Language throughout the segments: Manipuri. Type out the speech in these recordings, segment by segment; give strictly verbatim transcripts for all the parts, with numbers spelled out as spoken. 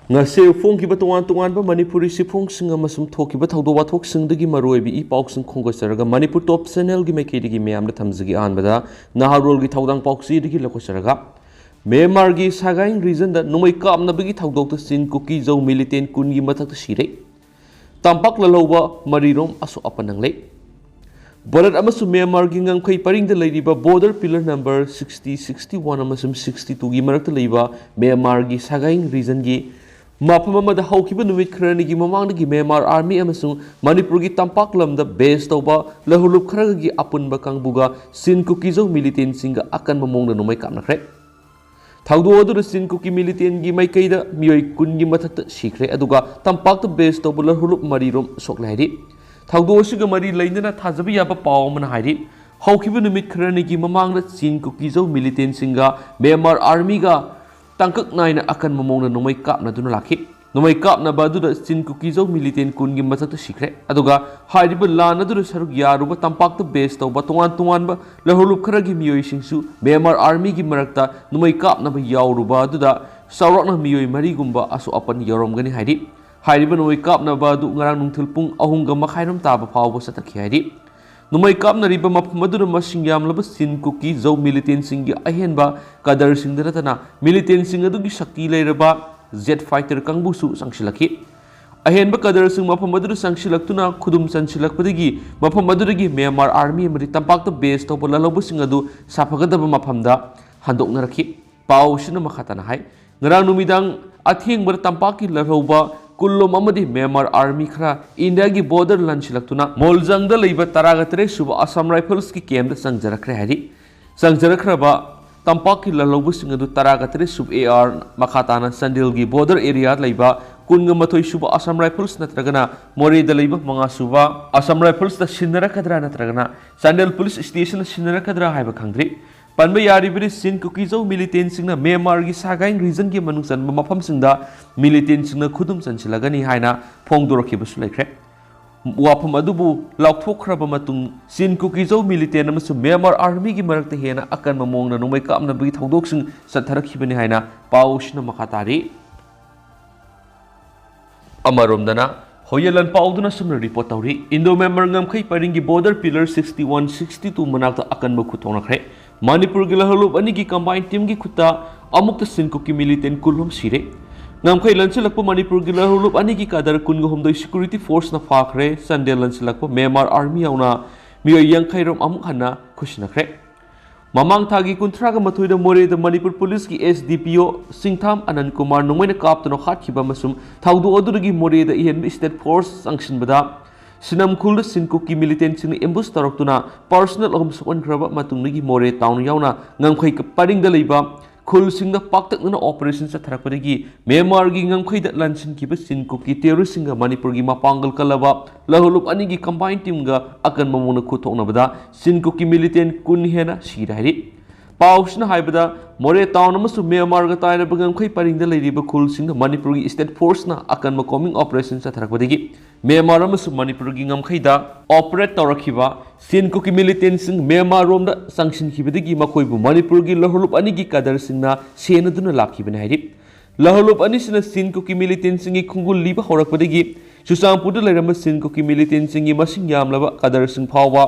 ꯉꯁꯤ ꯐꯣꯡꯈꯤꯕ ꯇꯣꯉꯥꯟ ꯇꯣꯉꯥꯟꯕ ꯃꯅꯤꯄꯨꯔꯤ ꯁꯤꯐꯣꯡꯁꯤꯡ ꯑꯃꯁꯨꯡ ꯊꯣꯛꯈꯤꯕ ꯊꯧꯗꯣꯛ ꯋꯥꯊꯣꯛꯁꯤꯡꯗꯒꯤ ꯃꯔꯨꯑꯣꯏꯕ ꯏ ꯄꯥꯎꯁꯤꯡ ꯈꯣꯝꯒꯠꯆꯔꯒ ꯃꯅꯤꯄꯨꯔ ꯇꯣꯞ ꯆꯦꯅꯦꯜꯒꯤ ꯃꯥꯏꯀꯩꯗꯒꯤ ꯃꯌꯥꯝꯗ ꯊꯝꯖꯒꯦ꯫ ꯑꯍꯥꯟꯕꯗ ꯅꯍꯥꯔꯣꯜꯒꯤ ꯊꯧꯗꯥꯡ ꯄꯥꯎꯆꯦꯗꯒꯤ ꯂꯧꯈꯠꯆꯔꯒ, ꯃ꯭ꯌꯥꯟꯃꯥꯔꯒꯤ ꯁꯥꯒꯥꯏꯡ ꯔꯤꯖꯟꯗ ꯅꯣꯡꯃꯩ ꯀꯥꯞꯅꯕꯒꯤ ꯊꯧꯗꯣꯛꯇ ꯆꯤꯟ ꯀꯨꯀꯤ ꯖꯧ ꯃꯤꯂꯤꯇꯦꯟ ꯀꯨꯟꯒꯤ ꯃꯊꯛꯇ ꯁꯤꯔꯦ꯫ ꯇꯝꯄꯥꯛ ꯂꯜꯍꯧꯕ ꯃꯔꯤꯔꯣꯝ ꯑꯁꯣꯛ ꯑꯄꯟ ꯅꯪꯂꯦ꯫ ꯚꯥꯔꯠ ꯑꯃꯁꯨꯡ ꯃ꯭ꯌꯥꯟꯃꯥꯔꯒꯤ ꯉꯝꯈꯩ ꯄꯔꯤꯡꯗ ꯂꯩꯔꯤꯕ border pillar number sixty, sixty one ꯑꯃꯁꯨꯡ ꯁꯤꯛꯁꯇꯤ ꯇꯨꯒꯤ ꯃꯔꯛꯇ ꯂꯩꯕ ꯃ꯭ꯌꯥꯟꯃꯥꯔꯒꯤ ꯁꯥꯒꯥꯏꯡ ꯔꯤꯖꯟꯒꯤ ꯃꯐꯝ ꯑꯃꯗ ꯍꯧꯈꯤꯕ ꯅꯨꯃꯤꯠ ꯈꯔꯅꯤꯒꯤ ꯃꯃꯥꯡꯗꯒꯤ ꯃ꯭ꯌꯥꯟꯃꯥꯔ ꯑꯥꯔꯃꯤ ꯑꯃꯁꯨꯡ ꯃꯅꯤꯄꯨꯔꯒꯤ ꯇꯝꯄꯥꯛ ꯂꯝꯗ ꯕꯦꯁ ꯇꯧꯕ ꯂꯍꯨꯂꯨꯞ ꯈꯔꯒꯤ ꯑꯄꯨꯟꯕ ꯀꯥꯡꯕꯨꯒ ꯆꯤꯟ ꯀꯨꯀꯤ ꯖꯧ ꯃꯤꯂꯤꯇꯦꯟꯁꯤꯡꯒ ꯑꯀꯟꯕ ꯃꯑꯣꯡꯗ ꯅꯣꯡꯃꯩ ꯀꯥꯞꯅꯈ꯭ꯔꯦ꯫ ꯊꯧꯗꯣꯛ ꯑꯗꯨꯗ ꯆꯤꯟ ꯀꯨꯀꯤ ꯃꯤꯂꯤꯇꯦꯟꯒꯤ ꯃꯥꯏꯀꯩꯗ ꯃꯤꯑꯣꯏ ꯀꯨꯟꯒꯤ ꯃꯊꯛꯇ ꯁꯤꯈ꯭ꯔꯦ, ꯑꯗꯨꯒ ꯇꯝꯄꯥꯛꯇ ꯕꯦꯁ ꯇꯧꯕ ꯂꯍꯨꯂꯨꯞ ꯃꯔꯤꯔꯣꯝ ꯁꯣꯛꯂꯦ ꯍꯥꯏꯔꯤ꯫ ꯊꯧꯗꯣꯛ ꯑꯁꯤꯒ ꯃꯔꯤ ꯂꯩꯅꯅ ꯊꯥꯖꯕ ꯌꯥꯕ ꯄꯥꯎ ꯑꯃꯅ ꯍꯥꯏꯔꯤ, ꯍꯧꯈꯤꯕ ꯅꯨꯃꯤꯠ ꯈꯔꯅꯤꯒꯤ ꯃꯃꯥꯡꯗ ꯆꯤꯟ ꯀꯨꯀꯤ ꯖꯧ ꯃꯤꯂꯤꯇꯦꯟꯁꯤꯡꯒ ꯃ꯭ꯌꯥꯟꯃꯥꯔ ꯑꯥꯔꯃꯤꯒ ꯇꯥꯡꯀꯛ ꯅꯥꯏꯅ ꯑꯀꯟꯕ ꯃꯑꯣꯡꯗ ꯅꯣꯡꯃꯩ ꯀꯥꯞꯅꯗꯨꯅ ꯂꯥꯛꯈꯤ꯫ ꯅꯣꯡꯃꯩ ꯀꯥꯞꯅꯕ ꯑꯗꯨꯗ ꯆꯤꯟ ꯀꯨꯀꯤ ꯖꯧ ꯃꯤꯂꯤꯇꯦꯟ ꯀꯨꯟꯒꯤ ꯃꯊꯛꯇ ꯁꯤꯈ꯭ꯔꯦ, ꯑꯗꯨꯒ ꯍꯥꯏꯔꯤꯕ ꯂꯥꯟ ꯑꯗꯨꯗ ꯁꯔꯨꯛ ꯌꯥꯔꯨꯕ ꯇꯝꯄꯥꯛꯇ ꯕꯦꯁ ꯇꯧꯕ ꯇꯣꯉꯥꯟ ꯇꯣꯉꯥꯟꯕ ꯂꯍꯨꯂꯨꯞ ꯈꯔꯒꯤ ꯃꯤꯑꯣꯏꯁꯤꯡꯁꯨ ꯃ꯭ꯌꯥꯟꯃꯥꯔ ꯑꯥꯔꯃꯤꯒꯤ ꯃꯔꯛꯇ ꯅꯣꯡꯃꯩ ꯀꯥꯞꯅꯕ ꯌꯥꯎꯔꯨꯕ ꯑꯗꯨꯗ ꯆꯥꯎꯔꯥꯛꯅ ꯃꯤꯑꯣꯏ ꯃꯔꯤꯒꯨꯝꯕ ꯑꯁꯣꯛ ꯑꯄꯟ ꯌꯥꯎꯔꯝꯒꯅꯤ ꯍꯥꯏꯔꯤ꯫ ꯍꯥꯏꯔꯤꯕ ꯅꯣꯡꯃꯩ ꯀꯥꯞꯅꯕ ꯑꯗꯨ ꯉꯔꯥꯡ ꯅꯨꯡꯊꯤꯜ ꯄꯨꯡ ꯑꯍꯨꯝꯒ ꯃꯈꯥꯏꯔꯣꯝ ꯇꯥꯕ ꯐꯥꯎꯕ ꯆꯠꯊꯈꯤ ꯍꯥꯏꯔꯤ꯫ ꯅꯣꯡꯃꯩ ꯀꯥꯞꯅꯔꯤꯕ ꯃꯐꯝ ꯑꯗꯨꯗ ꯃꯁꯤꯡ ꯌꯥꯝꯂꯕ ꯆꯤꯟ ꯀꯨꯀꯤ ꯖꯧ ꯃꯤꯂꯤꯇꯦꯟꯁꯤꯡꯒꯤ ꯑꯍꯦꯟꯕ ꯀꯗꯔꯁꯤꯡꯗ ꯅꯠꯇꯅ ꯃꯤꯂꯤꯇꯦꯟꯁꯤꯡ ꯑꯗꯨꯒꯤ ꯁꯛꯇꯤ ꯂꯩꯔꯕ ꯖꯦꯠ ꯐꯥꯏꯇꯔ ꯀꯥꯡꯕꯨꯁꯨ ꯆꯪꯁꯤꯜꯂꯛꯈꯤ꯫ ꯑꯍꯦꯟꯕ ꯀꯗꯔꯁꯤꯡ ꯃꯐꯝ ꯑꯗꯨꯗ ꯆꯪꯁꯤꯜꯂꯛꯇꯨꯅ ꯈꯨꯗꯨꯝ ꯆꯟꯁꯤꯜꯂꯛꯄꯗꯒꯤ ꯃꯐꯝ ꯑꯗꯨꯗꯒꯤ ꯃ꯭ꯌꯥꯟꯃꯥꯔ ꯑꯥꯔꯃꯤ ꯑꯃꯗꯤ ꯇꯝꯄꯥꯛꯇ ꯕꯦꯁ ꯇꯧꯕ ꯂꯜꯍꯧꯕꯁꯤꯡ ꯑꯗꯨ ꯁꯥꯐꯒꯗꯕ ꯃꯐꯝꯗ ꯍꯟꯗꯣꯛꯅꯔꯛꯈꯤ꯫ ꯄꯥꯎ ꯑꯁꯤꯅ ꯃꯈꯥ ꯇꯥꯅ ꯍꯥꯏ, ꯉꯔꯥꯡ ꯅꯨꯃꯤꯗꯥꯡ ꯑꯊꯦꯡꯕꯗ ꯇꯝꯄꯥꯛꯀꯤ ꯂꯜꯍꯧꯕ ꯀꯨꯟꯂꯣꯝ ꯑꯃꯗꯤ ꯃ꯭ꯌꯥꯟꯃꯥꯔ ꯑꯥꯔꯃꯤ ꯈꯔ ꯏꯟꯗꯤꯌꯥꯒꯤ ꯕꯣꯔꯗꯔ ꯂꯥꯟꯁꯤꯜꯂꯛꯇꯨꯅ ꯃꯣꯜꯖꯪꯗ ꯂꯩꯕ ꯇꯔꯥꯒ ꯇꯔꯦꯠ ꯁꯨꯕ ꯑꯁꯥꯝ ꯔꯥꯏꯐꯜꯁꯀꯤ ꯀꯦꯝꯞꯇ ꯆꯪꯖꯔꯛꯈ꯭ꯔꯦ ꯍꯥꯏꯔꯤ꯫ ꯆꯪꯖꯔꯛꯈ꯭ꯔꯕ ꯇꯝꯄꯥꯛꯀꯤ ꯂꯜꯍꯧꯕꯁꯤꯡ ꯑꯗꯨ ꯇꯔꯥꯒ ꯇꯔꯦꯠ ꯁꯨꯕ ꯑꯦ ꯑꯥꯔ ꯃꯈꯥ ꯇꯥꯅ ꯆꯥꯟꯗꯦꯜꯒꯤ ꯕꯣꯔꯗꯔ ꯑꯦꯔꯤꯌꯥ ꯂꯩꯕ ꯀꯨꯟꯒ ꯃꯥꯊꯣꯏ ꯁꯨꯕ ꯑꯁꯥꯝ ꯔꯥꯏꯐꯜꯁ ꯅꯠꯇ꯭ꯔꯒꯅ ꯃꯣꯔꯦꯗ ꯂꯩꯕ ꯃꯉꯥ ꯁꯨꯕ ꯑꯁꯥꯝ ꯔꯥꯏꯐꯜꯁꯇ ꯁꯤꯟꯅꯔꯛꯀꯗ꯭ꯔꯥ ꯅꯠꯇ꯭ꯔꯒꯅ ꯆꯥꯟꯗꯦꯜ ꯄꯨꯂꯤꯁ ꯁ꯭ꯇꯦꯁꯟꯗ ꯁꯤꯟꯅꯔꯛꯀꯗ꯭ꯔꯥ ꯍꯥꯏꯕ ꯈꯪꯗ꯭ꯔꯤ꯫ ꯄꯟꯕ ꯌꯥꯔꯤꯕꯗꯤ ꯆꯤꯟ ꯀꯨꯀꯤ ꯖꯧ ꯃꯤꯂꯤꯇꯦꯟꯁꯤꯡꯅ ꯃ꯭ꯌꯥꯟꯃꯥꯔꯒꯤ ꯁꯥꯒꯥꯏꯡ ꯔꯤꯖꯟꯒꯤ ꯃꯅꯨꯡ ꯆꯟꯕ ꯃꯐꯝꯁꯤꯡꯗ ꯃꯤꯂꯤꯇꯦꯟꯁꯤꯡꯅ ꯈꯨꯗꯨꯝ ꯆꯟꯁꯤꯜꯂꯒꯅꯤ ꯍꯥꯏꯅ ꯐꯣꯡꯗꯣꯔꯛꯈꯤꯕꯁꯨ ꯂꯩꯈ꯭ꯔꯦ꯫ ꯋꯥꯐꯝ ꯑꯗꯨꯕꯨ ꯂꯥꯎꯊꯣꯛꯈ꯭ꯔꯕ ꯃꯇꯨꯡ ꯆꯤꯟ ꯀꯨꯀꯤ ꯖꯧ ꯃꯤꯂꯤꯇꯦꯟ ꯑꯃꯁꯨꯡ ꯃ꯭ꯌꯥꯟꯃꯥꯔ ꯑꯥꯔꯃꯤꯒꯤ ꯃꯔꯛꯇ ꯍꯦꯟꯅ ꯑꯀꯟꯕ ꯃꯑꯣꯡꯗ ꯅꯣꯡꯃꯩ ꯀꯥꯞꯅꯕꯒꯤ ꯊꯧꯗꯣꯛꯁꯤꯡ ꯆꯠꯊꯔꯛꯈꯤꯕꯅꯤ ꯍꯥꯏꯅ ꯄꯥꯎ ꯑꯁꯤꯅ ꯃꯈꯥ ꯇꯥꯔꯤ꯫ ꯑꯃꯔꯣꯝꯗꯅ ꯍꯣꯌꯦ ꯂꯟꯄꯥꯎꯗꯨꯅ ꯁꯨꯝꯅ ꯔꯤꯄꯣꯔꯠ ꯇꯧꯔꯤ, ꯏꯟꯗꯣ ꯃ꯭ꯌꯥꯟꯃꯥꯔ ꯉꯝꯈꯩ ꯄꯔꯤꯡꯒꯤ border pillar sixty one, sixty two ꯃꯅꯥꯛꯇ ꯑꯀꯟꯕ ꯈꯨꯠ ꯊꯣꯛꯅꯈ꯭ꯔꯦ꯫ ꯃꯅꯤꯄꯨꯔꯒꯤ ꯂꯧꯍꯔꯂꯨꯞ ꯑꯅꯤꯒꯤ ꯀꯝꯕꯥꯏꯟ ꯇꯤꯝꯒꯤ ꯈꯨꯠꯇ ꯑꯃꯨꯛꯇ ꯁꯤꯟ ꯀꯨꯀꯤ ꯃꯤꯂꯤꯇꯦꯟ ꯀꯨꯟꯍꯨꯝ ꯁꯤꯔꯦ꯫ ꯉꯝꯈꯩ ꯂꯟꯁꯤꯜꯂꯛꯄ ꯃꯅꯤꯄꯨꯔꯒꯤ ꯂꯧꯍꯔꯂꯨꯞ ꯑꯅꯤꯒꯤ ꯀꯥꯗꯔ ꯀꯨꯟꯒ ꯍꯨꯝꯗꯣꯏ ꯁꯦꯀ꯭ꯌꯨꯔꯤꯇꯤ ꯐꯣꯔꯁꯅ ꯐꯥꯈ꯭ꯔꯦ꯫ ꯆꯥꯟꯗꯦꯜ ꯂꯟꯁꯤꯜꯂꯛꯄ ꯃ꯭ꯌꯥꯟꯃꯥꯔ ꯑꯥꯔꯃꯤ ꯌꯥꯎꯅ ꯃꯤꯑꯣꯏ ꯌꯥꯡꯈꯩ ꯔꯣꯝ ꯑꯃꯨꯛ ꯍꯟꯅ ꯈꯨꯠꯁꯤꯟꯅꯈ꯭ꯔꯦ꯫ ꯃꯃꯥꯡ ꯊꯥꯒꯤ ꯀꯨꯟꯊ꯭ꯔꯥꯒ ꯃꯥꯊꯣꯏꯗ ꯃꯣꯔꯦꯗ ꯃꯅꯤꯄꯨꯔ ꯄꯨꯂꯤꯁꯀꯤ ꯑꯦꯁ ꯗꯤ ꯄꯤ ꯑꯣ ꯁꯤꯡꯊꯥꯝ ꯑꯅꯟ ꯀꯨꯃꯥꯔ ꯅꯣꯡꯃꯩꯅ ꯀꯥꯞꯇꯨꯅ ꯍꯥꯠꯈꯤꯕ ꯑꯃꯁꯨꯡ ꯊꯧꯗꯣꯛ ꯑꯗꯨꯗꯒꯤ ꯃꯣꯔꯦꯗ ꯑꯍꯦꯟꯕ ꯁ꯭ꯇꯦꯠ ꯐꯣꯔꯁ ꯆꯪꯁꯤꯟꯕꯗ ꯁꯤꯅꯝ ꯈꯨꯜꯗ ꯁꯤꯟ ꯀꯨꯀꯤ ꯃꯤꯂꯤꯇꯦꯟꯁꯤꯡꯅ ꯑꯦꯝꯕꯨꯁ ꯇꯧꯔꯛꯇꯨꯅ ꯄꯥꯔꯁꯅꯦꯜ ꯑꯍꯨꯝ ꯁꯣꯛꯍꯟꯈ꯭ꯔꯕ ꯃꯇꯨꯡꯗꯒꯤ ꯃꯣꯔꯦ ꯇꯥꯎꯟ ꯌꯥꯎꯅ ꯉꯝꯈꯩ ꯄꯔꯤꯡꯗ ꯂꯩꯕ ꯈꯨꯜꯁꯤꯡꯗ ꯄꯥꯛꯇꯛꯅꯅ ꯑꯣꯄꯔꯦꯁꯟ ꯆꯠꯊꯔꯛꯄꯗꯒꯤ ꯃ꯭ꯌꯥꯟꯃꯥꯔꯒꯤ ꯉꯝꯈꯩꯗ ꯂꯥꯟꯁꯤꯟꯈꯤꯕ ꯁꯤꯟ ꯀꯨꯀꯤ ꯇꯦꯔꯣꯔꯤꯁꯁꯤꯡꯒ ꯃꯅꯤꯄꯨꯔꯒꯤ ꯃꯄꯥꯡꯒꯜ ꯀꯜꯂꯕ ꯂꯧꯍꯔꯂꯨꯞ ꯑꯅꯤꯒꯤ ꯀꯝꯕꯥꯏꯟ ꯇꯤꯝꯒ ꯑꯀꯟꯕ ꯃꯑꯣꯡꯗ ꯈꯨꯠ ꯊꯣꯛꯅꯕꯗ ꯁꯤꯟ ꯀꯨꯀꯤ ꯃꯤꯂꯤꯇꯦꯟ ꯀꯨꯟ ꯍꯦꯟꯅ ꯁꯤꯔꯦ ꯍꯥꯏꯔꯤ꯫ ꯄꯥꯎꯁꯤꯅ ꯍꯥꯏꯕꯗ ꯃꯣꯔꯦ ꯇꯥꯎꯟ ꯑꯃꯁꯨꯡ ꯃ꯭ꯌꯥꯟꯃꯥꯔꯒ ꯇꯥꯏꯅꯕ ꯉꯝꯈꯩ ꯄꯔꯤꯡꯗ ꯂꯩꯔꯤꯕ ꯈꯨꯜꯁꯤꯡꯗ ꯃꯅꯤꯄꯨꯔꯒꯤ ꯁ꯭ꯇꯦꯠ ꯐꯣꯔꯁꯅ ꯑꯀꯟꯕ ꯀꯣꯝꯕꯤꯡ ꯑꯣꯄꯔꯦꯁꯟ ꯆꯠꯊꯔꯛꯄꯗꯒꯤ ꯃ꯭ꯌꯥꯟꯃꯥꯔ ꯑꯃꯁꯨꯡ ꯃꯅꯤꯄꯨꯔꯒꯤ ꯉꯝꯈꯩꯗ ꯑꯣꯄꯔꯦꯠ ꯇꯧꯔꯛꯈꯤꯕ ꯁꯤꯟ ꯀꯨꯀꯤ ꯃꯤꯂꯤꯇꯦꯟꯁꯤꯡ ꯃ꯭ꯌꯥꯟꯃꯥꯔ ꯔꯣꯝꯗ ꯆꯪꯁꯤꯟꯈꯤꯕꯗꯒꯤ ꯃꯈꯣꯏꯕꯨ ꯃꯅꯤꯄꯨꯔꯒꯤ ꯂꯧꯍꯔꯂꯨꯞ ꯑꯅꯤꯒꯤ ꯀꯥꯗꯔꯁꯤꯡꯅ ꯁꯦꯟꯅꯗꯨꯅ ꯂꯥꯛꯈꯤꯕꯅꯤ ꯍꯥꯏꯔꯤ꯫ ꯂꯧꯍꯔꯂꯨꯞ ꯑꯅꯤꯁꯤꯅ ꯁꯤꯟ ꯀꯨꯀꯤ ꯃꯤꯂꯤꯇꯦꯟꯁꯤꯡꯒꯤ ꯈꯣꯡꯒꯨꯜ ꯂꯤꯕ ꯍꯧꯔꯛꯄꯗꯒꯤ ꯆꯨꯔꯆꯥꯟꯄꯨꯔꯗ ꯂꯩꯔꯝꯕ ꯁꯤꯟ ꯀꯨꯀꯤ ꯃꯤꯂꯤꯇꯦꯟꯁꯤꯡꯒꯤ ꯃꯁꯤꯡ ꯌꯥꯝꯂꯕ ꯀꯥꯗꯔꯁꯤꯡ ꯐꯥꯎꯕ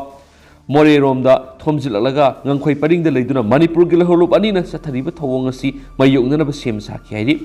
ꯃꯣꯔꯦꯔꯣꯝꯗ ꯊꯣꯝꯖꯤꯜꯂꯛꯂꯒ ꯉꯝꯈꯩ ꯄꯔꯤꯡꯗ ꯂꯩꯗꯨꯅ ꯃꯅꯤꯄꯨꯔꯒꯤ ꯂꯧꯍꯔꯂꯨꯞ ꯑꯅꯤꯅ ꯆꯠꯊꯔꯤꯕ ꯊꯧꯑꯣꯡ ꯑꯁꯤ ꯃꯥꯌꯣꯛꯅꯅꯕ ꯁꯦꯝ ꯁꯥꯈꯤ ꯍꯥꯏꯔꯤ꯫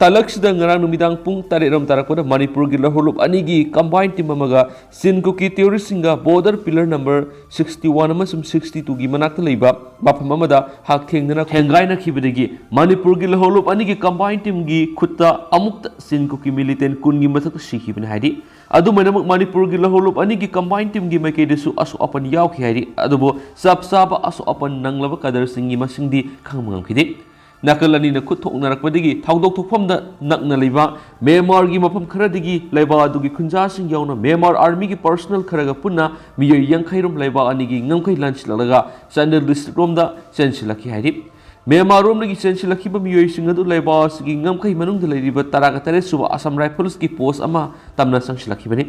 ꯇꯥꯂꯛꯁꯤꯗ ꯉꯔꯥꯡ ꯅꯨꯃꯤꯗꯥꯡ ꯄꯨꯡ ꯇꯔꯦꯠ ꯔꯣꯝ ꯇꯥꯔꯛꯄꯗ ꯃꯅꯤꯄꯨꯔꯒꯤ ꯂꯧꯍꯔꯂꯨꯞ ꯑꯅꯤꯒꯤ ꯀꯝꯕꯥꯏꯟ ꯇꯤꯝ ꯑꯃꯒ ꯁꯤꯟ ꯀꯨꯀꯤ ꯇꯦꯔꯣꯔꯤꯁꯁꯤꯡꯒ border pillar number sixty one ꯑꯃꯁꯨꯡ ꯁꯤꯛꯁꯇꯤ ꯇꯨꯒꯤ ꯃꯅꯥꯛꯇ ꯂꯩꯕ ꯃꯐꯝ ꯑꯃꯗ ꯍꯛꯊꯦꯡꯅꯅ ꯊꯦꯡꯒꯥꯏꯅꯈꯤꯕꯗꯒꯤ ꯃꯅꯤꯄꯨꯔꯒꯤ ꯂꯧꯍꯔꯂꯨꯞ ꯑꯅꯤꯒꯤ ꯀꯝꯕꯥꯏꯟ ꯇꯤꯝꯒꯤ ꯈꯨꯠꯇ ꯑꯃꯨꯛꯇ ꯁꯤꯟ ꯀꯨꯀꯤ ꯃꯤꯂꯤꯇꯦꯟ ꯀꯨꯟꯒꯤ ꯃꯊꯛꯇ ꯁꯤꯈꯤꯕꯅꯤ ꯍꯥꯏꯔꯤ꯫ ꯑꯗꯨꯃꯥꯏꯅꯃꯛ ꯃꯅꯤꯄꯨꯔꯒꯤ ꯂꯧꯍꯔꯂꯨꯞ ꯑꯅꯤꯒꯤ ꯀꯝꯕꯥꯏꯟ ꯇꯤꯝꯒꯤ ꯃꯥꯏꯀꯩꯗꯁꯨ ꯑꯁꯣꯛ ꯑꯄꯟ ꯌꯥꯎꯈꯤ ꯍꯥꯏꯔꯤ꯫ ꯑꯗꯨꯕꯨ ꯆꯞ ꯆꯥꯕ ꯑꯁꯣꯛ ꯑꯄꯟ ꯅꯪꯂꯕ ꯀꯥꯗꯔꯁꯤꯡꯒꯤ ꯃꯁꯤꯡꯗꯤ ꯈꯪꯕ ꯉꯝꯈꯤꯗꯦ꯫ ꯅꯥꯀꯜ ꯑꯅꯤꯅ ꯈꯨꯠ ꯊꯣꯛꯅꯔꯛꯄꯗꯒꯤ ꯊꯧꯗꯣꯛ ꯊꯣꯛꯐꯝꯗ ꯅꯛꯅ ꯂꯩꯕ ꯃ꯭ꯌꯥꯟꯃꯥꯔꯒꯤ ꯃꯐꯝ ꯈꯔꯗꯒꯤ ꯂꯩꯕꯥꯛ ꯑꯗꯨꯒꯤ ꯈꯨꯟꯖꯥꯁꯤꯡ ꯌꯥꯎꯅ ꯃ꯭ꯌꯥꯟꯃꯥꯔ ꯑꯥꯔꯃꯤꯒꯤ ꯄꯔꯁꯅꯦꯜ ꯈꯔꯒ ꯄꯨꯟꯅ ꯃꯤꯑꯣꯏ ꯌꯥꯡꯈꯩ ꯔꯣꯝ ꯂꯩꯕꯥꯛ ꯑꯅꯤꯒꯤ ꯉꯝꯈꯩ ꯂꯥꯟꯁꯤꯜꯂꯛꯂꯒ ꯆꯥꯟꯗꯦꯜ ꯗꯤꯁꯇ꯭ꯔꯤꯛ ꯔꯣꯝꯗ ꯆꯦꯟꯁꯤꯜꯂꯛꯈꯤ ꯍꯥꯏꯔꯤ꯫ ꯃ꯭ꯌꯥꯟꯃꯥꯔ ꯔꯣꯝꯗꯒꯤ ꯆꯦꯟꯁꯤꯜꯂꯛꯈꯤꯕ ꯃꯤꯑꯣꯏꯁꯤꯡ ꯑꯗꯨ ꯂꯩꯕꯥꯛ ꯑꯁꯤꯒꯤ ꯉꯝꯈꯩ ꯃꯅꯨꯡꯗ ꯂꯩꯔꯤꯕ ꯇꯔꯥꯒ ꯇꯔꯦꯠ ꯁꯨꯕ ꯑꯁꯥꯝ ꯔꯥꯏꯐꯜꯁꯀꯤ ꯄꯣꯁ ꯑꯃ ꯇꯝꯅ ꯆꯪꯁꯤꯜꯂꯛꯈꯤꯕꯅꯤ꯫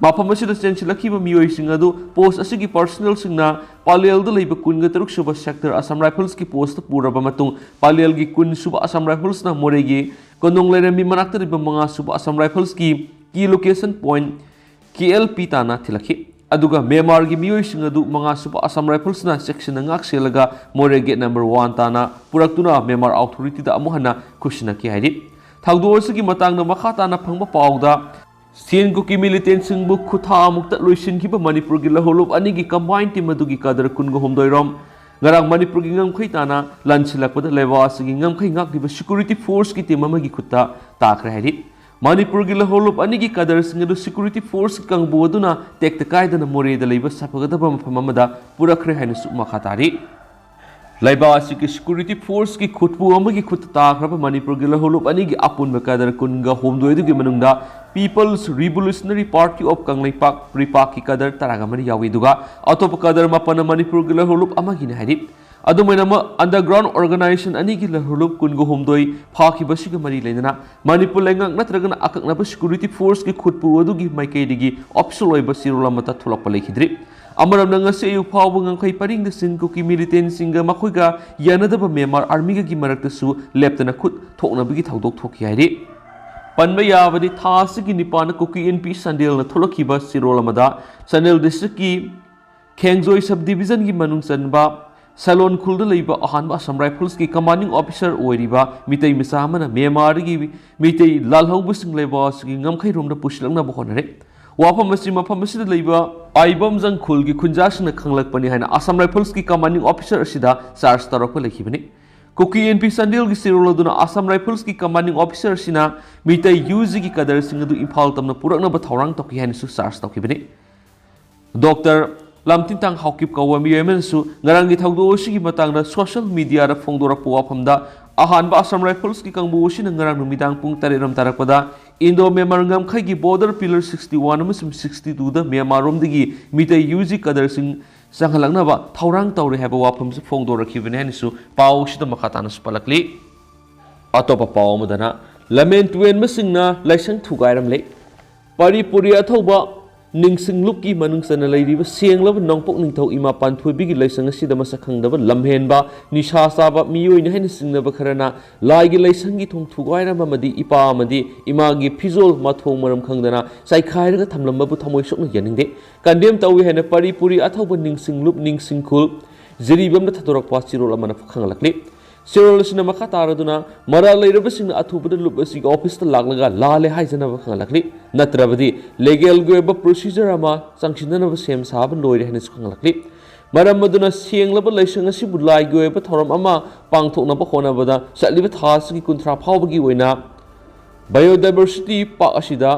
ꯃꯐꯝ ꯑꯁꯤꯗ ꯆꯦꯟꯁꯤꯜꯂꯛꯈꯤꯕ ꯃꯤꯑꯣꯏꯁꯤꯡ ꯑꯗꯨ ꯄꯣꯁ ꯑꯁꯤꯒꯤ ꯄꯔꯁꯅꯦꯜꯁꯤꯡꯅ ꯄꯥꯂꯦꯜꯗ ꯂꯩꯕ ꯀꯨꯟꯒ ꯇꯔꯨꯛ ꯁꯨꯕ ꯁꯦꯛꯇꯔ ꯑꯁꯥꯝ ꯔꯥꯏꯐꯜꯁꯀꯤ ꯄꯣꯁꯇ ꯄꯨꯔꯕ ꯃꯇꯨꯡ ꯄꯥꯂꯦꯜꯒꯤ ꯀꯨꯟ ꯁꯨꯕ ꯑꯁꯥꯝ ꯔꯥꯏꯐꯜꯁꯅ ꯃꯣꯔꯦꯒꯤ ꯀꯣꯅꯨꯡ ꯂꯩꯔꯦꯝꯕꯤ ꯃꯅꯥꯛꯇ ꯂꯩꯕ ꯃꯉꯥ ꯁꯨꯕ Assam Riflesꯀꯤ key location point K L P ꯇꯥꯅ ꯊꯤꯜꯂꯛꯈꯤ꯫ ꯑꯗꯨꯒ ꯃ꯭ꯌꯥꯟꯃꯥꯔꯒꯤ ꯃꯤꯑꯣꯏꯁꯤꯡ ꯑꯗꯨ ꯃꯉꯥ ꯁꯨꯕ Assam Riflesꯅ ꯆꯦꯛꯁꯤꯟꯅ ꯉꯥꯛ ꯁꯦꯜꯂꯒ ꯃꯣꯔꯦ gate number one ꯇꯥꯅ ꯄꯨꯔꯛꯇꯨꯅ ꯃ꯭ꯌꯥꯟꯃꯥꯔ authorityꯗ ꯑꯃꯨꯛ ꯍꯟꯅ ꯈꯨꯠꯁꯤꯟꯅꯈꯤ ꯍꯥꯏꯔꯤ꯫ ꯊꯧꯗꯣꯛ ꯑꯁꯤꯒꯤ ꯃꯇꯥꯡꯗ ꯃꯈꯥ ꯇꯥꯅ ꯐꯪꯕ ꯄꯥꯎꯗ, ꯁꯦꯟ ꯀꯨꯀꯤ militantꯁꯤꯡꯕꯨ ꯈꯨꯠꯊꯥ ꯑꯃꯨꯛꯇ ꯂꯣꯏꯁꯤꯟꯈꯤꯕ ꯃꯅꯤꯄꯨꯔꯒꯤ ꯂꯧꯍꯧꯂꯨꯞ ꯑꯅꯤꯒꯤ combined team ꯑꯗꯨꯒꯤ cadre ꯀꯨꯟꯒ ꯍꯨꯝꯗꯣꯏꯔꯣꯝ ꯉꯔꯥꯡ ꯃꯅꯤꯄꯨꯔꯒꯤ ꯉꯝꯈꯩ ꯇꯥꯅ ꯂꯥꯟꯁꯤꯜꯂꯛꯄꯗ ꯂꯩꯕꯥꯛ ꯑꯁꯤꯒꯤ ꯉꯝꯈꯩ ꯉꯥꯛꯂꯤꯕ security forceꯀꯤ team ꯑꯃꯒꯤ ꯈꯨꯠꯇ ꯇꯥꯈ꯭ꯔꯦ ꯍꯥꯏꯔꯤ꯫ ꯃꯅꯤꯄꯨꯔꯒꯤ ꯂꯧꯍꯧꯂꯨꯞ ꯑꯅꯤꯒꯤ cadreꯁꯤꯡ ꯑꯗꯨ security forceꯀꯤ ꯀꯥꯡꯕꯨ ꯑꯗꯨꯅ ꯇꯦꯛꯇ ꯀꯥꯏꯗꯅ ꯃꯣꯔꯦꯗ ꯂꯩꯕ ꯁꯥꯐꯒꯗꯕ ꯃꯐꯝ ꯑꯃꯗ ꯄꯨꯔꯛꯈ꯭ꯔꯦ ꯍꯥꯏꯅꯁꯨ ꯃꯈꯥ ꯇꯥꯔꯤ꯫ ꯂꯩꯕꯥꯛ ꯑꯁꯤꯒꯤ security forceꯀꯤ ꯈꯨꯠꯄꯨ ꯑꯃꯒꯤ ꯈꯨꯠꯇ ꯇꯥꯈ꯭ꯔꯕ ꯃꯅꯤꯄꯨꯔꯒꯤ ꯂꯧꯍꯧꯂꯨꯞ ꯑꯅꯤꯒꯤ ꯑꯄꯨꯟꯕ cadre ꯀꯨꯟꯒ ꯍꯨꯝꯗꯣꯏ ꯑꯗꯨꯒꯤ ꯃꯅꯨꯡꯗ People's Revolutionary Party of Kangleipak, ꯄ꯭ꯔꯤꯄꯥꯛꯀꯤ cadre ꯇꯔꯥꯒ ꯃꯔꯤ ꯌꯥꯎꯏ, ꯑꯗꯨꯒ ꯑꯇꯣꯞꯄ cadre ꯃꯥꯄꯟꯅ ꯃꯅꯤꯄꯨꯔꯒꯤ ꯂꯧꯍꯧꯂꯨꯞ ꯑꯃꯒꯤꯅꯤ ꯍꯥꯏꯔꯤ꯫ ꯑꯗꯨꯃꯥꯏꯅꯃꯛ underground organization ꯑꯅꯤꯒꯤ ꯂꯧꯍꯧꯂꯨꯞ ꯀꯨꯟꯒ ꯍꯨꯝꯗꯣꯏ ꯐꯥꯈꯤꯕꯁꯤꯒ ꯃꯔꯤ ꯂꯩꯅꯅ ꯃꯅꯤꯄꯨꯔ ꯂꯩꯉꯥꯛ ꯅꯠꯇ꯭ꯔꯒꯅ ꯑꯀꯛꯅꯕ security forceꯀꯤ ꯈꯨꯠꯄꯨ ꯑꯗꯨꯒꯤ ꯃꯥꯏꯀꯩꯗꯒꯤ official ꯑꯣꯏꯕ ꯆꯦꯔꯣꯜ ꯑꯃꯠꯇ ꯊꯣꯛꯂꯛꯄ ꯂꯩꯈꯤꯗ꯭ꯔꯤ꯫ ꯑꯃꯔꯣꯝꯗ ꯉꯁꯤ ꯑꯌꯨꯛ ꯐꯥꯎꯕ ꯉꯝꯈꯩ ꯄꯔꯤꯡꯗ ꯁꯤꯟ ꯀꯨꯀꯤ militantꯁꯤꯡꯒ ꯃꯈꯣꯏꯒ ꯌꯥꯅꯗꯕ ꯃ꯭ꯌꯥꯟꯃꯥꯔ armyꯒꯒꯤ ꯃꯔꯛꯇꯁꯨ ꯂꯦꯞꯇꯅ ꯈꯨꯠ ꯊꯣꯛꯅꯕꯒꯤ ꯊꯧꯗꯣꯛ ꯊꯣꯛꯈꯤ ꯍꯥꯏꯔꯤ꯫ ꯄꯟꯕ ꯌꯥꯕꯗꯤ ꯊꯥ ꯑꯁꯤꯒꯤ ꯅꯤꯄꯥꯟꯗ ꯀꯨꯀꯤ ꯏꯟꯄꯤ ꯆꯥꯟꯗꯦꯜꯅ ꯊꯣꯛꯂꯛꯈꯤꯕ ꯆꯦꯔꯣꯜ ꯑꯃꯗ ꯆꯥꯟꯗꯦꯜ districtꯀꯤ ꯈꯦꯡꯖꯣꯏ sub divisionꯒꯤ ꯃꯅꯨꯡ ꯆꯟꯕ ꯁꯂꯣꯟ ꯈꯨꯜꯗ ꯂꯩꯕ ꯑꯍꯥꯟꯕ Assam Riflesꯀꯤ commanding officer ꯑꯣꯏꯔꯤꯕ ꯃꯤꯇꯩ ꯃꯆꯥ ꯑꯃꯅ ꯃ꯭ꯌꯥꯟꯃꯥꯔꯗꯒꯤ ꯃꯤꯇꯩ ꯂꯥꯜꯍꯧꯕꯁꯤꯡ ꯂꯩꯕꯥꯛ ꯑꯁꯤꯒꯤ ꯉꯝꯈꯩꯔꯣꯝꯗ ꯄꯨꯁꯤꯜꯂꯛꯅꯕ ꯍꯣꯠꯅꯔꯦ꯫ ꯋꯥꯐꯝ ꯑꯁꯤ ꯃꯐꯝ ꯑꯁꯤꯗ ꯂꯩꯕ ꯑꯥꯏꯕꯝꯖꯪ ꯈꯨꯜꯒꯤ ꯈꯨꯟꯖꯥꯁꯤꯡꯅ ꯈꯪꯂꯛꯄꯅꯤ ꯍꯥꯏꯅ Assam Riflesꯀꯤ commanding officer ꯑꯁꯤꯗ charge ꯇꯧꯔꯛꯄ ꯂꯩꯈꯤꯕꯅꯤ꯫ ꯀꯨꯀꯤ ꯏꯟꯄꯤ ꯆꯥꯟꯗꯦꯜꯒꯤ ꯆꯦꯔꯣꯜ ꯑꯗꯨꯅ Assam Riflesꯀꯤ commanding officer ꯑꯁꯤꯅ ꯃꯤꯇꯩ UGꯒꯤ cadreꯁꯤꯡ ꯑꯗꯨ ꯏꯝꯐꯥꯜ ꯇꯝꯅ ꯄꯨꯔꯛꯅꯕ ꯊꯧꯔꯥꯡ ꯇꯧꯈꯤ ꯍꯥꯏꯅꯁꯨ charge ꯇꯧꯈꯤꯕꯅꯤ꯫ ꯗꯣꯛꯇꯔ ꯂꯝꯊꯤꯟꯇꯥꯡ ꯍꯥꯎꯀꯤꯞ ꯀꯧꯕ ꯃꯤꯑꯣꯏ ꯑꯃꯅꯁꯨ ꯉꯔꯥꯡꯒꯤ ꯊꯧꯗꯣꯛ ꯑꯁꯤꯒꯤ ꯃꯇꯥꯡꯗ social mediaꯗ ꯐꯣꯡꯗꯣꯔꯛꯄ ꯋꯥꯐꯝꯗ, ꯑꯍꯥꯟꯕ Assam Riflesꯀꯤ ꯀꯥꯡꯕꯨ ꯑꯁꯤꯅ ꯉꯔꯥꯡ ꯅꯨꯃꯤꯗꯥꯡ ꯄꯨꯡ ꯇꯔꯦꯠ ꯔꯣꯝ ꯇꯥꯔꯛꯄꯗ Indo-Myanmar ꯉꯝꯈꯩꯒꯤ border pillar sixty one ꯑꯃꯁꯨꯡ sixty twoꯗ ꯃ꯭ꯌꯥꯟꯃꯥꯔꯔꯣꯝꯗꯒꯤ ꯃꯤꯇꯩ UG cadreꯁꯤꯡ ꯆꯪꯍꯜꯂꯛꯅꯕ ꯊꯧꯔꯥꯡ ꯇꯧꯔꯦ ꯍꯥꯏꯕ ꯋꯥꯐꯝꯁꯨ ꯐꯣꯡꯗꯣꯔꯛꯈꯤꯕꯅꯤ ꯍꯥꯏꯅꯁꯨ ꯄꯥꯎ ꯑꯁꯤꯗ ꯃꯈꯥ ꯇꯥꯅꯁꯨ ꯄꯜꯂꯛꯂꯤ꯫ ꯑꯇꯣꯞꯄ ꯄꯥꯎ ꯑꯃꯗꯅ, ꯂꯝꯍꯦꯟ ꯇꯨꯍꯦꯟꯕꯁꯤꯡꯅ ꯂꯥꯏꯁꯪ ꯊꯨꯒꯥꯏꯔꯝꯂꯦ꯫ ꯄꯥꯔꯤ ꯄꯨꯔꯤ ꯑꯊꯧꯕ ꯅꯤꯡꯁꯤꯡꯂꯨꯞꯀꯤ ꯃꯅꯨꯡ ꯆꯟꯅ ꯂꯩꯔꯤꯕ ꯁꯦꯡꯂꯕ ꯅꯣꯡꯄꯣꯛ ꯅꯤꯡꯊꯧ ꯏꯃꯥ ꯄꯥꯟꯊꯣꯏꯕꯤꯒꯤ ꯂꯥꯏꯁꯪ ꯑꯁꯤꯗ ꯃꯁꯛ ꯈꯪꯗꯕ ꯂꯝꯍꯦꯟꯕ, ꯅꯤꯁꯥ ꯆꯥꯕ ꯃꯤꯑꯣꯏꯅꯤ ꯍꯥꯏꯅ ꯆꯤꯡꯅꯕ ꯈꯔꯅ ꯂꯥꯏꯒꯤ ꯂꯥꯏꯁꯪꯒꯤ ꯊꯣꯡ ꯊꯨꯒꯥꯏꯔꯝꯕ ꯑꯃꯗꯤ ꯏꯄꯥ ꯑꯃꯗꯤ ꯏꯃꯥꯒꯤ ꯐꯤꯖꯣꯜ ꯃꯊꯣꯡ ꯃꯔꯝ ꯈꯪꯗꯅ ꯆꯥꯏꯈꯥꯏꯔꯒ ꯊꯝꯂꯝꯕꯕꯨ ꯊꯃꯣꯏ ꯁꯣꯛꯅ ꯌꯥꯅꯤꯡꯗꯦ꯫ ꯀꯟꯗꯦꯝ ꯇꯧꯏ ꯍꯥꯏꯅ ꯄꯔꯤ ꯄꯨꯔꯤ ꯑꯊꯧꯕ ꯅꯤꯡꯁꯤꯡꯂꯨꯞ ꯅꯤꯡꯁꯤꯡꯈꯨꯜ ꯖꯤꯔꯤꯕꯥꯝꯗ ꯊꯥꯗꯣꯔꯛꯄ ꯆꯦꯔꯣꯜ ꯑꯃꯅ ꯈꯪꯍꯜꯂꯛꯂꯤ꯫ ꯆꯦꯔꯣꯜ ꯑꯁꯤꯅ ꯃꯈꯥ ꯇꯥꯔꯗꯨꯅ ꯃꯔꯥꯜ ꯂꯩꯔꯕꯁꯤꯡꯅ ꯑꯊꯨꯕꯗ ꯂꯨꯞ ꯑꯁꯤꯒꯤ ꯑꯣꯐꯤꯁꯇ ꯂꯥꯛꯂꯒ ꯂꯥꯜꯂꯦ ꯍꯥꯏꯖꯅꯕ ꯈꯪꯍꯜꯂꯛꯂꯤ꯫ ꯅꯠꯇ꯭ꯔꯕꯗꯤ ꯂꯤꯒꯦꯜꯒꯤ ꯑꯣꯏꯕ ꯄ꯭ꯔꯣꯁꯤꯖꯔ ꯑꯃ ꯆꯪꯁꯤꯟꯅꯅꯕ ꯁꯦꯝ ꯁꯥꯕ ꯂꯣꯏꯔꯦ ꯍꯥꯏꯅꯁꯨ ꯈꯪꯍꯜꯂꯛꯂꯤ꯫ ꯃꯔꯝ ꯑꯗꯨꯅ ꯁꯦꯡꯂꯕ ꯂꯥꯏꯁꯪ ꯑꯁꯤꯕꯨ ꯂꯥꯏꯒꯤ ꯑꯣꯏꯕ ꯊꯧꯔꯝ ꯑꯃ ꯄꯥꯡꯊꯣꯛꯅꯕ ꯍꯣꯠꯅꯕꯗ ꯆꯠꯂꯤꯕ ꯊꯥ ꯑꯁꯤꯒꯤ ꯀꯨꯟꯊ꯭ꯔꯥ ꯐꯥꯎꯕꯒꯤ ꯑꯣꯏꯅ ꯕꯥꯏꯑꯣꯗꯥꯏꯕꯔꯁꯤꯇꯤ ꯄꯥꯔꯛ ꯑꯁꯤꯗ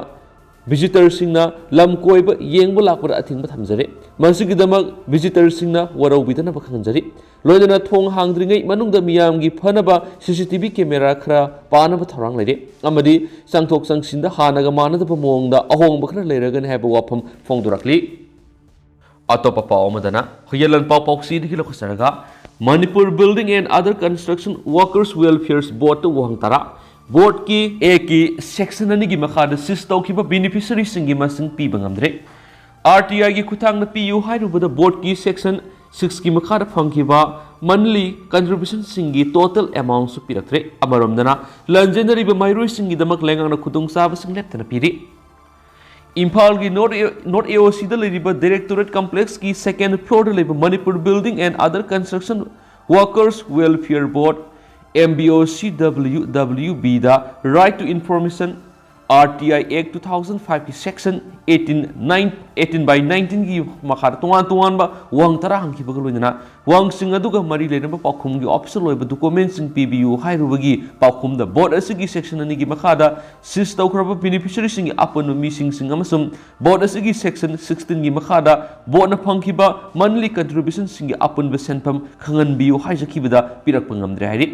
ꯚꯤꯖꯤꯇꯔꯁꯤꯡꯅ ꯂꯝ ꯀꯣꯏꯕ ꯌꯦꯡꯕ ꯂꯥꯛꯄꯗ ꯑꯊꯤꯡꯕ ꯊꯝꯖꯔꯤ꯫ ꯃꯁꯤꯒꯤꯗꯃꯛ ꯚꯤꯖꯤꯇꯔꯁꯤꯡꯅ ꯋꯥꯔꯧꯕꯤꯗꯅꯕ ꯈꯪꯍꯟꯖꯔꯤ꯫ ꯂꯣꯏꯅꯅ ꯊꯣꯡ ꯍꯥꯡꯗ꯭ꯔꯤꯉꯩ ꯃꯅꯨꯡꯗ ꯃꯤꯌꯥꯝꯒꯤ ꯐꯅꯕ ꯁꯤ ꯁꯤ ꯇꯤ ꯚꯤ ꯀꯦꯃꯦꯔꯥ ꯈꯔ ꯄꯥꯅꯕ ꯊꯧꯔꯥꯡ ꯂꯩꯔꯤ ꯑꯃꯗꯤ ꯆꯪꯊꯣꯛ ꯆꯪꯁꯤꯟꯗ ꯍꯥꯟꯅꯒ ꯃꯥꯟꯅꯗꯕ ꯃꯑꯣꯡꯗ ꯑꯍꯣꯡꯕ ꯈꯔ ꯂꯩꯔꯒꯅꯤ ꯍꯥꯏꯕ ꯋꯥꯐꯝ ꯐꯣꯡꯗꯣꯔꯛꯂꯤ꯫ ꯑꯇꯣꯞꯄ ꯄꯥꯎ ꯑꯃꯗꯅ ꯍꯨꯏꯌꯦꯟ ꯂꯥꯟꯄꯥꯎ ꯄꯥꯎꯆꯦꯗꯒꯤ ꯂꯧꯈꯠꯆꯔꯒ Manipur building and other construction workers welfares ꯕꯣꯔꯗꯇ ꯋꯥꯍꯪ ꯇꯔꯥ, ꯕꯣꯔꯗꯀꯤ ꯑꯦꯒꯤ ꯁꯦꯛꯁꯟ ꯑꯅꯤꯒꯤ ꯃꯈꯥꯗ ꯁꯤꯁ ꯇꯧꯈꯤꯕ ꯕꯦꯅꯤꯐꯤꯁꯔꯤꯁꯤꯡꯒꯤ ꯃꯁꯤꯡ ꯄꯤꯕ ꯉꯝꯗ꯭ꯔꯦ꯫ ꯑꯥꯔ ꯇꯤ ꯑꯥꯏꯒꯤ ꯈꯨꯠꯊꯥꯡꯗ ꯄꯤꯌꯨ ꯍꯥꯏꯔꯨꯕꯗ ꯕꯣꯔꯗꯀꯤ ꯁꯦꯛꯁꯟ ꯁꯤꯛꯁꯀꯤ ꯃꯈꯥꯗ ꯐꯪꯈꯤꯕ ꯃꯟꯂꯤ ꯀꯟꯇ꯭ꯔꯤꯕ꯭ꯌꯨꯁꯟꯁꯤꯡꯒꯤ ꯇꯣꯇꯦꯜ ꯑꯦꯃꯥꯎꯟꯁꯨ ꯄꯤꯔꯛꯇ꯭ꯔꯦ꯫ ꯑꯃꯔꯣꯝꯗꯅ ꯂꯟꯖꯦꯟꯅꯔꯤꯕ ꯃꯍꯩꯔꯣꯏꯁꯤꯡꯒꯤꯗꯃꯛ ꯂꯩꯉꯥꯛꯅ ꯈꯨꯗꯣꯡꯆꯥꯕꯁꯤꯡ ꯂꯦꯞꯇꯅ ꯄꯤꯔꯤ꯫ ꯏꯝꯐꯥꯜꯒꯤ ꯅꯣꯔꯠ ꯑꯦ ꯑꯣ ꯁꯤꯗ ꯂꯩꯔꯤꯕ ꯗꯥꯏꯔꯦꯛꯇꯣꯔꯦꯠ ꯀꯝꯄ꯭ꯂꯦꯛꯁꯀꯤ ꯁꯦꯀꯦꯟ ꯐ꯭ꯂꯣꯔꯗ ꯂꯩꯕ Manipur building and other construction workers welfare board, M B O C W W B Right to Information, R T I act two thousand ꯐꯥꯏꯚꯀꯤ section eighteen nine, eighteen by ꯅꯥꯏꯟꯇꯤꯟꯒꯤ ꯃꯈꯥꯗ ꯇꯣꯉꯥꯟ ꯇꯣꯉꯥꯟꯕ ꯋꯥꯍꯪ ꯇꯔꯥ ꯍꯪꯈꯤꯕꯒ ꯂꯣꯏꯅꯅ ꯋꯥꯍꯪꯁꯤꯡ ꯑꯗꯨꯒ ꯃꯔꯤ ꯂꯩꯅꯕ ꯄꯥꯎꯈꯨꯝꯒꯤ ꯑꯣꯐꯤꯁꯔ ꯑꯣꯏꯕ ꯗꯣꯀꯨꯃꯦꯟꯁꯤꯡ ꯄꯤꯕꯤꯌꯨ ꯍꯥꯏꯔꯨꯕꯒꯤ ꯄꯥꯎꯈꯨꯝꯗ ꯕꯣꯔꯗ ꯑꯁꯤꯒꯤ ꯁꯦꯛꯁꯟ ꯑꯅꯤꯒꯤ ꯃꯈꯥꯗ ꯁꯤꯁ ꯇꯧꯈ꯭ꯔꯕ ꯕꯦꯅꯤꯐꯤꯁꯔꯤꯁꯤꯡꯒꯤ ꯑꯄꯨꯟꯕ ꯃꯤꯁꯤꯡꯁꯤꯡ ꯑꯃꯁꯨꯡ ꯕꯣꯔꯗ ꯑꯁꯤꯒꯤ ꯁꯦꯛꯁꯟ ꯁꯤꯛꯁꯇꯤꯟꯒꯤ ꯃꯈꯥꯗ ꯕꯣꯔꯗꯅ ꯐꯪꯈꯤꯕ ꯃꯟꯂꯤ ꯀꯟꯇ꯭ꯔꯤꯕ꯭ꯌꯨꯁꯟꯁꯤꯡꯒꯤ ꯑꯄꯨꯟꯕ ꯁꯦꯟꯐꯝ ꯈꯪꯍꯟꯕꯤꯌꯨ ꯍꯥꯏꯖꯈꯤꯕꯗ ꯄꯤꯔꯛꯄ ꯉꯝꯗ꯭ꯔꯦ ꯍꯥꯏꯔꯤ꯫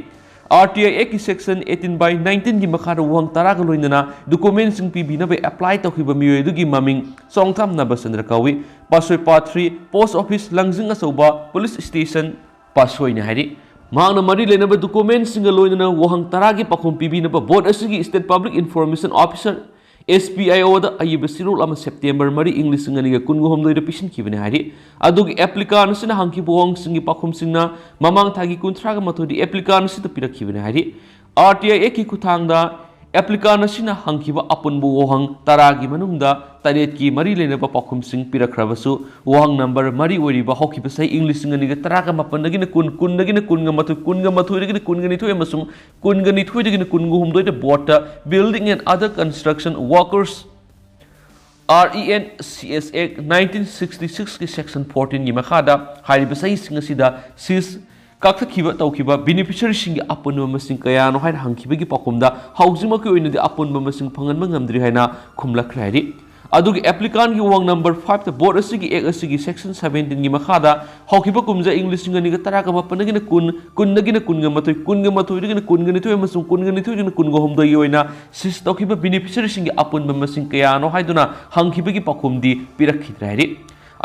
R T I ꯑꯦꯛꯀꯤ section eighteen by ꯅꯥꯏꯟꯇꯤꯟꯒꯤ ꯃꯈꯥꯗ ꯋꯥꯍꯪ ꯇꯔꯥꯒ ꯂꯣꯏꯅꯅ ꯗꯣꯀꯨꯃꯦꯟꯁꯤꯡ ꯄꯤꯕꯤꯅꯕ ꯑꯦꯄ꯭ꯂꯥꯏ ꯇꯧꯈꯤꯕ ꯃꯤꯑꯣꯏ ꯑꯗꯨꯒꯤ ꯃꯃꯤꯡ ꯆꯣꯡꯊꯥꯝ ꯅꯕꯆꯟꯗ꯭ꯔ ꯀꯧꯏ, ꯄꯥꯁꯣꯏ ꯄꯥꯠ ꯊ꯭ꯔꯤ ꯄꯣꯁ ꯑꯣꯐꯤꯁ, ꯂꯪꯖꯤꯡ ꯑꯆꯧꯕ ꯄꯨꯂꯤꯁ ꯁ꯭ꯇꯦꯁꯟ, ꯄꯥꯁꯣꯏꯅꯤ ꯍꯥꯏꯔꯤ꯫ ꯃꯍꯥꯛꯅ ꯃꯔꯤ ꯂꯩꯅꯕ ꯗꯣꯀꯨꯃꯦꯟꯁꯤꯡꯒ ꯂꯣꯏꯅꯅ ꯋꯥꯍꯪ ꯇꯔꯥꯒꯤ ꯄꯥꯎꯈꯨꯝ ꯄꯤꯕꯤꯅꯕ ꯕꯣꯔꯗ ꯑꯁꯤꯒꯤ state public information officer, S P I ꯑꯣꯗ ꯑꯏꯕ ꯆꯦꯔꯣꯜ ꯑꯃ ꯁꯦꯞꯇꯦꯝꯕꯔ ꯃꯔꯤ, ꯏꯪ ꯂꯤꯁꯤꯡ ꯑꯅꯤꯒ ꯀꯨꯟꯒ ꯍꯨꯝꯗꯣꯏꯗ ꯄꯤꯁꯤꯟꯈꯤꯕꯅꯤ ꯍꯥꯏꯔꯤ꯫ ꯑꯗꯨꯒ applicant ꯑꯁꯤꯅ ꯍꯪꯈꯤꯕ ꯋꯥꯍꯪꯁꯤꯡꯒꯤ ꯄꯥꯎꯈꯨꯝꯁꯤꯡꯅ ꯃꯃꯥꯡ ꯊꯥꯒꯤ ꯀꯨꯟꯊ꯭ꯔꯥꯒ ꯃꯥꯊꯣꯏꯗꯤ applicant ꯑꯁꯤꯗ ꯄꯤꯔꯛꯈꯤꯕꯅꯤ ꯍꯥꯏꯔꯤ꯫ ꯑꯥꯔ ꯇꯤ ꯑꯥꯏ ꯑꯦꯛꯀꯤ ꯈꯨꯠꯊꯥꯡꯗ applicant ꯑꯁꯤꯅ ꯍꯪꯈꯤꯕ ꯑꯄꯨꯟꯕ ꯋꯥꯍꯪ ꯇꯔꯥꯒꯤ ꯃꯅꯨꯡꯗ ꯇꯔꯦꯠꯀꯤ ꯃꯔꯤ ꯂꯩꯅꯕ ꯄꯥꯎꯈꯨꯝꯁꯤꯡ ꯄꯤꯔꯛꯈ꯭ꯔꯕꯁꯨ, ꯋꯥꯍꯪ ꯅꯝꯕꯔ ꯃꯔꯤ ꯑꯣꯏꯔꯤꯕ ꯍꯧꯈꯤꯕ ꯆꯍꯤ ꯏꯪ ꯂꯤꯁꯤꯡ ꯑꯅꯤꯒ ꯇꯔꯥꯒ ꯃꯥꯄꯟꯗꯒꯤꯅ ꯀꯨꯟ, ꯀꯨꯟꯗꯒꯤꯅ ꯀꯨꯟꯒ ꯃꯥꯊꯣꯏ, ꯀꯨꯟꯒ ꯃꯥꯊꯣꯏꯗꯒꯤꯅ ꯀꯨꯟꯒ ꯅꯤꯊꯣꯏ ꯑꯃꯁꯨꯡ ꯀꯨꯟꯒ ꯅꯤꯊꯣꯏꯗꯒꯤꯅ ꯀꯨꯟꯒ ꯍꯨꯝꯗꯣꯏꯗ ꯕꯣꯔꯗꯇ Building and Other Construction Workers, R E N C S Act nineteen sixty six ꯀꯤ section fourteen ꯒꯤ ꯃꯈꯥꯗ ꯍꯥꯏꯔꯤꯕ ꯆꯍꯤꯁꯤꯡ ꯑꯁꯤꯗ cess ꯀꯛꯊꯠꯈꯤꯕ ꯇꯧꯈꯤꯕ beneficiaryꯁꯤꯡꯒꯤ ꯑꯄꯨꯟꯕ ꯃꯁꯤꯡ ꯀꯌꯥꯅꯣ ꯍꯥꯏꯅ ꯍꯪꯈꯤꯕꯒꯤ ꯄꯥꯎꯈꯨꯝꯗ ꯍꯧꯖꯤꯛꯃꯛꯀꯤ ꯑꯣꯏꯅꯗꯤ ꯑꯄꯨꯟꯕ ꯃꯁꯤꯡ ꯐꯪꯍꯟꯕ ꯉꯝꯗ꯭ꯔꯤ ꯍꯥꯏꯅ ꯈꯨꯝꯂꯛꯈ꯭ꯔꯦ ꯍꯥꯏꯔꯤ꯫ ꯑꯗꯨꯒ applicantꯒꯤ ꯋꯥꯍꯪ ꯅꯝꯕꯔ fiveꯇ board ꯑꯁꯤꯒꯤ act ꯑꯁꯤꯒꯤ section seventeenꯒꯤ ꯃꯈꯥꯗ ꯍꯧꯈꯤꯕ ꯀꯨꯝꯖꯥ ꯏꯪ ꯂꯤꯁꯤꯡ ꯑꯅꯤꯒ ꯇꯔꯥꯒ ꯃꯥꯄꯟꯗꯒꯤꯅ ꯀꯨꯟ, ꯀꯨꯟꯗꯒꯤꯅ ꯀꯨꯟꯒ ꯃꯥꯊꯣꯏ, ꯀꯨꯟꯒ ꯃꯥꯊꯣꯏꯗꯒꯤꯅ ꯀꯨꯟꯒ ꯅꯤꯊꯣꯏ ꯑꯃꯁꯨꯡ ꯀꯨꯟꯒ ꯅꯤꯊꯣꯏꯗꯒꯤꯅ ꯀꯨꯟꯒ ꯍꯨꯝꯗꯣꯏꯒꯤ ꯑꯣꯏꯅ cess ꯇꯧꯈꯤꯕ beneficiaryꯁꯤꯡꯒꯤ ꯑꯄꯨꯟꯕ ꯃꯁꯤꯡ ꯀꯌꯥꯅꯣ ꯍꯥꯏꯗꯨꯅ ꯍꯪꯈꯤꯕꯒꯤ ꯄꯥꯎꯈꯨꯝꯗꯤ ꯄꯤꯔꯛꯈꯤꯗ꯭ꯔꯦ ꯍꯥꯏꯔꯤ꯫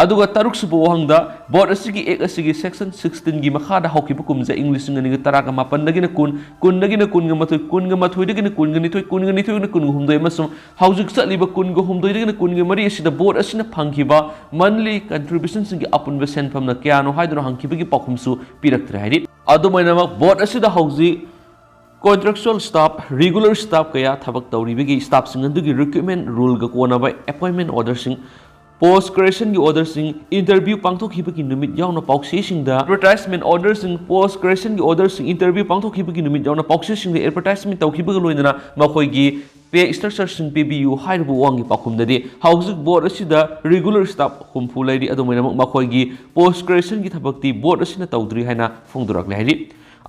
ꯑꯗꯨꯒ ꯇꯔꯨꯛꯁꯨꯕ ꯋꯥꯍꯪꯗ, board ꯑꯁꯤꯒꯤ act ꯑꯁꯤꯒꯤ section sixteenꯒꯤ ꯃꯈꯥꯗ ꯍꯧꯈꯤꯕ ꯀꯨꯝꯖꯥ ꯏꯪ ꯂꯤꯁꯤꯡ ꯑꯅꯤꯒ ꯇꯔꯥꯒ ꯃꯥꯄꯟꯗꯒꯤꯅ ꯀꯨꯟ, ꯀꯨꯟꯗꯒꯤꯅ ꯀꯨꯟꯒ ꯃꯥꯊꯣꯏ, ꯀꯨꯟꯒ ꯃꯥꯊꯣꯏꯗꯒꯤꯅ ꯀꯨꯟꯒ ꯅꯤꯊꯣꯏ, ꯀꯨꯟꯒ ꯅꯤꯊꯣꯏꯗꯒꯤꯅ ꯀꯨꯟꯒ ꯍꯨꯝꯗꯣꯏ ꯑꯃꯁꯨꯡ ꯍꯧꯖꯤꯛ ꯆꯠꯂꯤꯕ ꯀꯨꯟꯒ ꯍꯨꯝꯗꯣꯏꯗꯒꯤꯅ ꯀꯨꯟꯒ ꯃꯔꯤ ꯑꯁꯤꯗ board ꯑꯁꯤꯅ ꯐꯪꯈꯤꯕ monthly contributionꯁꯤꯡꯒꯤ ꯑꯄꯨꯟꯕ ꯁꯦꯟꯐꯝꯅ ꯀꯌꯥꯅꯣ ꯍꯥꯏꯗꯨꯅ ꯍꯪꯈꯤꯕꯒꯤ ꯄꯥꯎꯈꯨꯝꯁꯨ ꯄꯤꯔꯛꯇ꯭ꯔꯦ ꯍꯥꯏꯔꯤ꯫ ꯑꯗꯨꯃꯥꯏꯅꯃꯛ, board ꯑꯁꯤꯗ ꯍꯧꯖꯤꯛ contractual staff, regular staff ꯀꯌꯥ ꯊꯕꯛ ꯇꯧꯔꯤꯕꯒꯤ staffꯁꯤꯡ ꯑꯗꯨꯒꯤ recruitment ruleꯒ ꯀꯣꯟꯅꯕ appointment orderꯁꯤꯡ, post creationꯒꯤ orderꯁꯤꯡ, interview ꯄꯥꯡꯊꯣꯛꯈꯤꯕꯒꯤ ꯅꯨꯃꯤꯠ ꯌꯥꯎꯅ ꯄꯥꯎꯆꯦꯁꯤꯡꯗ advertisement orderꯁꯤꯡ, post creationꯒꯤ orderꯁꯤꯡ, interview ꯄꯥꯡꯊꯣꯛꯈꯤꯕꯒꯤ ꯅꯨꯃꯤꯠ ꯌꯥꯎꯅ ꯄꯥꯎꯆꯦꯁꯤꯡꯗ advertisement ꯇꯧꯈꯤꯕꯒ ꯂꯣꯏꯅꯅ ꯃꯈꯣꯏꯒꯤ pay structureꯁꯤꯡ ꯄꯤꯕꯤꯌꯨ ꯍꯥꯏꯔꯤꯕ ꯋꯥꯍꯪꯒꯤ ꯄꯥꯎꯈꯨꯝꯗꯗꯤ ꯍꯧꯖꯤꯛ board ꯑꯁꯤꯗ regular staff ꯍꯨꯝꯐꯨ ꯂꯩꯔꯤ꯫ ꯑꯗꯨꯃꯥꯏꯅꯃꯛ ꯃꯈꯣꯏꯒꯤ post creationꯒꯤ ꯊꯕꯛꯇꯤ board ꯑꯁꯤꯅ ꯇꯧꯗ꯭ꯔꯤ ꯍꯥꯏꯅ ꯐꯣꯡꯗꯣꯔꯛꯂꯦ ꯍꯥꯏꯔꯤ꯫